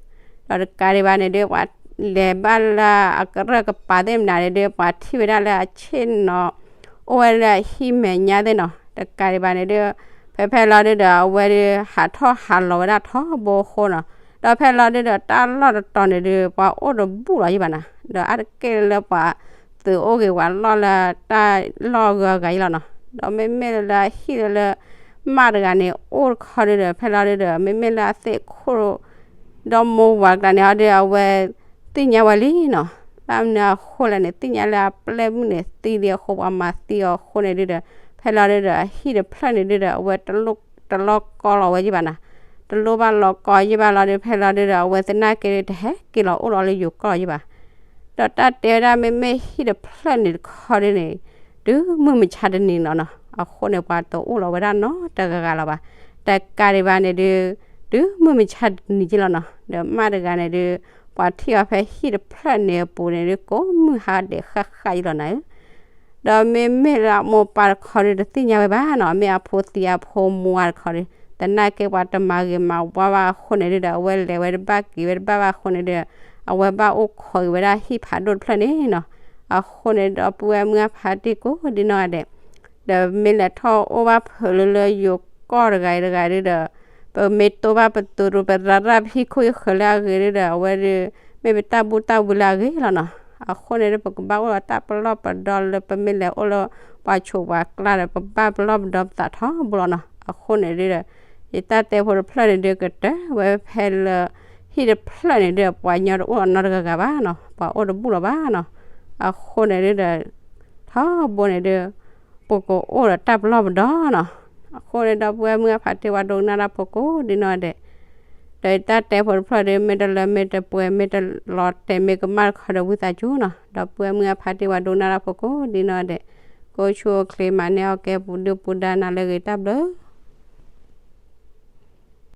ဒီးတကးဒံးဘၣ်န့ၣ်ဒု ပှၤလဲၤဘၣ်လၢအကရၢၢ်ကပၤသ့ၣ်မနုၤန့ၣ်ဒု ပှၤထံၣ်ဝဲဒၣ်လၢအဆ့ၣ်နီၤ အိၣ်ဝဲလၢအဟံၣ်မဲာ်ညါသ့ၣ်နီၤ. တကးဒံးဘၣ်န့ၣ်ဒု ဖဲဖဲလီၤဒုဒီး အဝဲဒု ဟးထီၣ်ဟးလီၤဝဲဒၣ်ထီဘိအဃိနီၤ. ဒီးဖဲလီၤဒုဒီး တၢ်လီၢ်တတီၤန့ၣ်ဒု ပှၤအိၣ်တဘူၣ်လီၤယံၤဘၣ်နီၤ. ဒီးအါတက့ၢ်လၢပှၤသုးအိၣ်ဂ့ၤဝဲလီၢ်လၢတၢ်လီၢ်အဂုၤအဂၤယံၤလီၤနီၤ. ဒီးမ့မ့ၢ်လၢဟံၣ်လၢ မၢ်တဂၤန့ၣ် အိၣ်တခီဒုဒီး ဖဲလီၤဒုဒီး မ့မ့ၢ်လၢအသ့ၣ်ခိၣ် ဒီမါဝၤတကျါန့ၣ်အီၤဒု အဝဲသ့ၣ်ညါဝဲလံနီၤ. ဘၣ်မနုၤအဃိလဲၣ်န့ၣ် သ့ၣ်ညါလၢအပျဲၢ်မုၣ်န့ၣ်သံလံအဃိ ပှၤမၤသံအီၤအဃိန့ၣ်ဒုဒီး ဖဲလီၤဒုဒီး အဟံၣ်တဖျၢၣ်န့ၣ်ဒုဒီး အဝဲတလိၣ်တလီၢ်ကီလီၤဝဲယံၤဘၣ်နီၤ. တလိၣ်ဘၣ်လီၤကီယံၤဘၣ်လီၤဒီး ဖဲလီၤဒုဒီး အဝဲသနာ်က့ဒု တဟဲက့ၤလီၤအိၣ်လီၤလၢယိၤကီၢ်လီၤယံၤဘၣ်. ဒီးတၢ်တဲဝဲဒၣ် မ့မ့ၢ်ဟံၣ်တဖျၢၣ်န့ၣ်တခီဒုန့ၣ် တုၤမုၢ်မဆါတနံၤလီၤနီၤ. အဃိန့ၣ် ပှၤတအိၣ်လီၤဝဲဒၣ်နီတဂၤဂၤလီၤဘၣ်. တကးဒံးဘၣ်န့ၣ်ဒု တုၤမုၢ်မဆါတနံၤက့လီၤနီၤ. ဒီးမၢ်တဂၤန့ၣ်ဒု ပှၤထံၣ်အီၤဖဲဟံၣ်တဖျၢၣ်န့ၣ်အပူၤန့ၣ်ဒု ကိးမုၢ်ဟါဒဲးဃၣ်ဃၣ်ယံၤလီၤနၤဧၢ. ဒီးမ့မ့ၢ်လၢအမိၢ်ပၢ်တခီဒု တသ့ၣ်ညါဝဲဘၣ်နီၤ, မ့ၢ်အဖိသံအဖိမါတခီဒု, သနာ်က့ပှၤတမၤဂ့ၤမၤဝါဘၣ်အဃိန့ၣ်ဒုဒီး အဝဲလဲၤဝဲတဘၣ်က့ၤဝဲတဘၣ်ဘၣ်အဃိန့ၣ်ဒုဒီး အဝဲဘၣ်အိၣ်ခိးက့ၤဝဲဒၣ်ဟံၣ်ဖးဒိၣ်တဖျၢၣ်န့ၣ်နီၤ. အဃိန့ၣ်ဒီး ပုၢ်ဝဲၢ်မုၢ်အဖါတံၢ်ကိးဒ်နီၢ်ဂၤဒဲး ဒီးမ့ၢ်လဲၤထီၣ်အိၣ်ဘၣ်ဖုးလၢလၢယိၤကီၢ်တဂၤအံၤတဂၤအံၤဒုဒီး ပမ့ၢ်တိၢ်ဘၣ်ပသူရိၤ ပရၤရၣ်ပဟံၣ်ခိၣ်ဟံၣ်ဃၢၤလၢအဂ့ၤဒုဒီး အဝဲဒု မ့ၢ်ပတၢ်ဘူၣ်တၢ်ဝံလၢအဂ့ၤလီၤနီၤ. အဃိန့ၣ်ဒု ပကဘၣ်အိၣ်ဒီးတၢ်ပလီၢ်ပဒီလၢ ပမ့ၢ်လဲၤအိၣ်လၢပှၤဆိးပှၤကျါဒီး ပဘၣ်ပလီၢ်ပဒီပသးထီဘိလီၤနီၤ. အဃိန့ၣ်ဒုဒီး ယတၢ်တဲဖိတဖျၢၣ်န့ၣ်ဒု ကတၢၢ်ဝဲဖဲလၢ ဟံၣ်တဖျၢၣ်န့ၣ်ဒု ပှၤညီတအိၣ်နီတဂၤဂၤဘၣ်နီၤ, ပှၤအိၣ်တဘူၣ်လီၤဘၣ်နီၤ. အဃိန့ၣ်ဒုဒီး ထီဘိန့ၣ်ဒု ပကအိၣ်ဒီးတၢ်ပလီၢ်ပဒီနီၤ. အဃိန့ၣ်ဒီး ပုၢ်ဝဲၢ်မုၢ်အဖါတံၢ် ပှၤဒိကနၣ်တၢ်ဖိကိးဒ်နီၢ်ဂၤဒဲး ဒီးယတၢ်တဲဖိတဖျၢၣ်ဒု မ့ၢ်တလၢမ့ၢ်တပှဲၤ မ့ၢ်တလီၤတဲာ်မ့ၢ်ကမၣ်တခီဒီး ဝံသးစူၤနီၤ. ဒီးပုၢ်ဝဲၢ်မုၢ်အဖါတံၢ် ပှၤဒိကနၣ်တၢ်ဖိကိးဒ်နီၢ်ဂၤဒဲး ကိးဆူၣ်အိၣ်ချ့ မၤန့ၢ်အီၣ်ကဲပူၤဒုၣ်ပူၤဒါ နၤလၢအဂ့ၤ တၢ်ဘျုး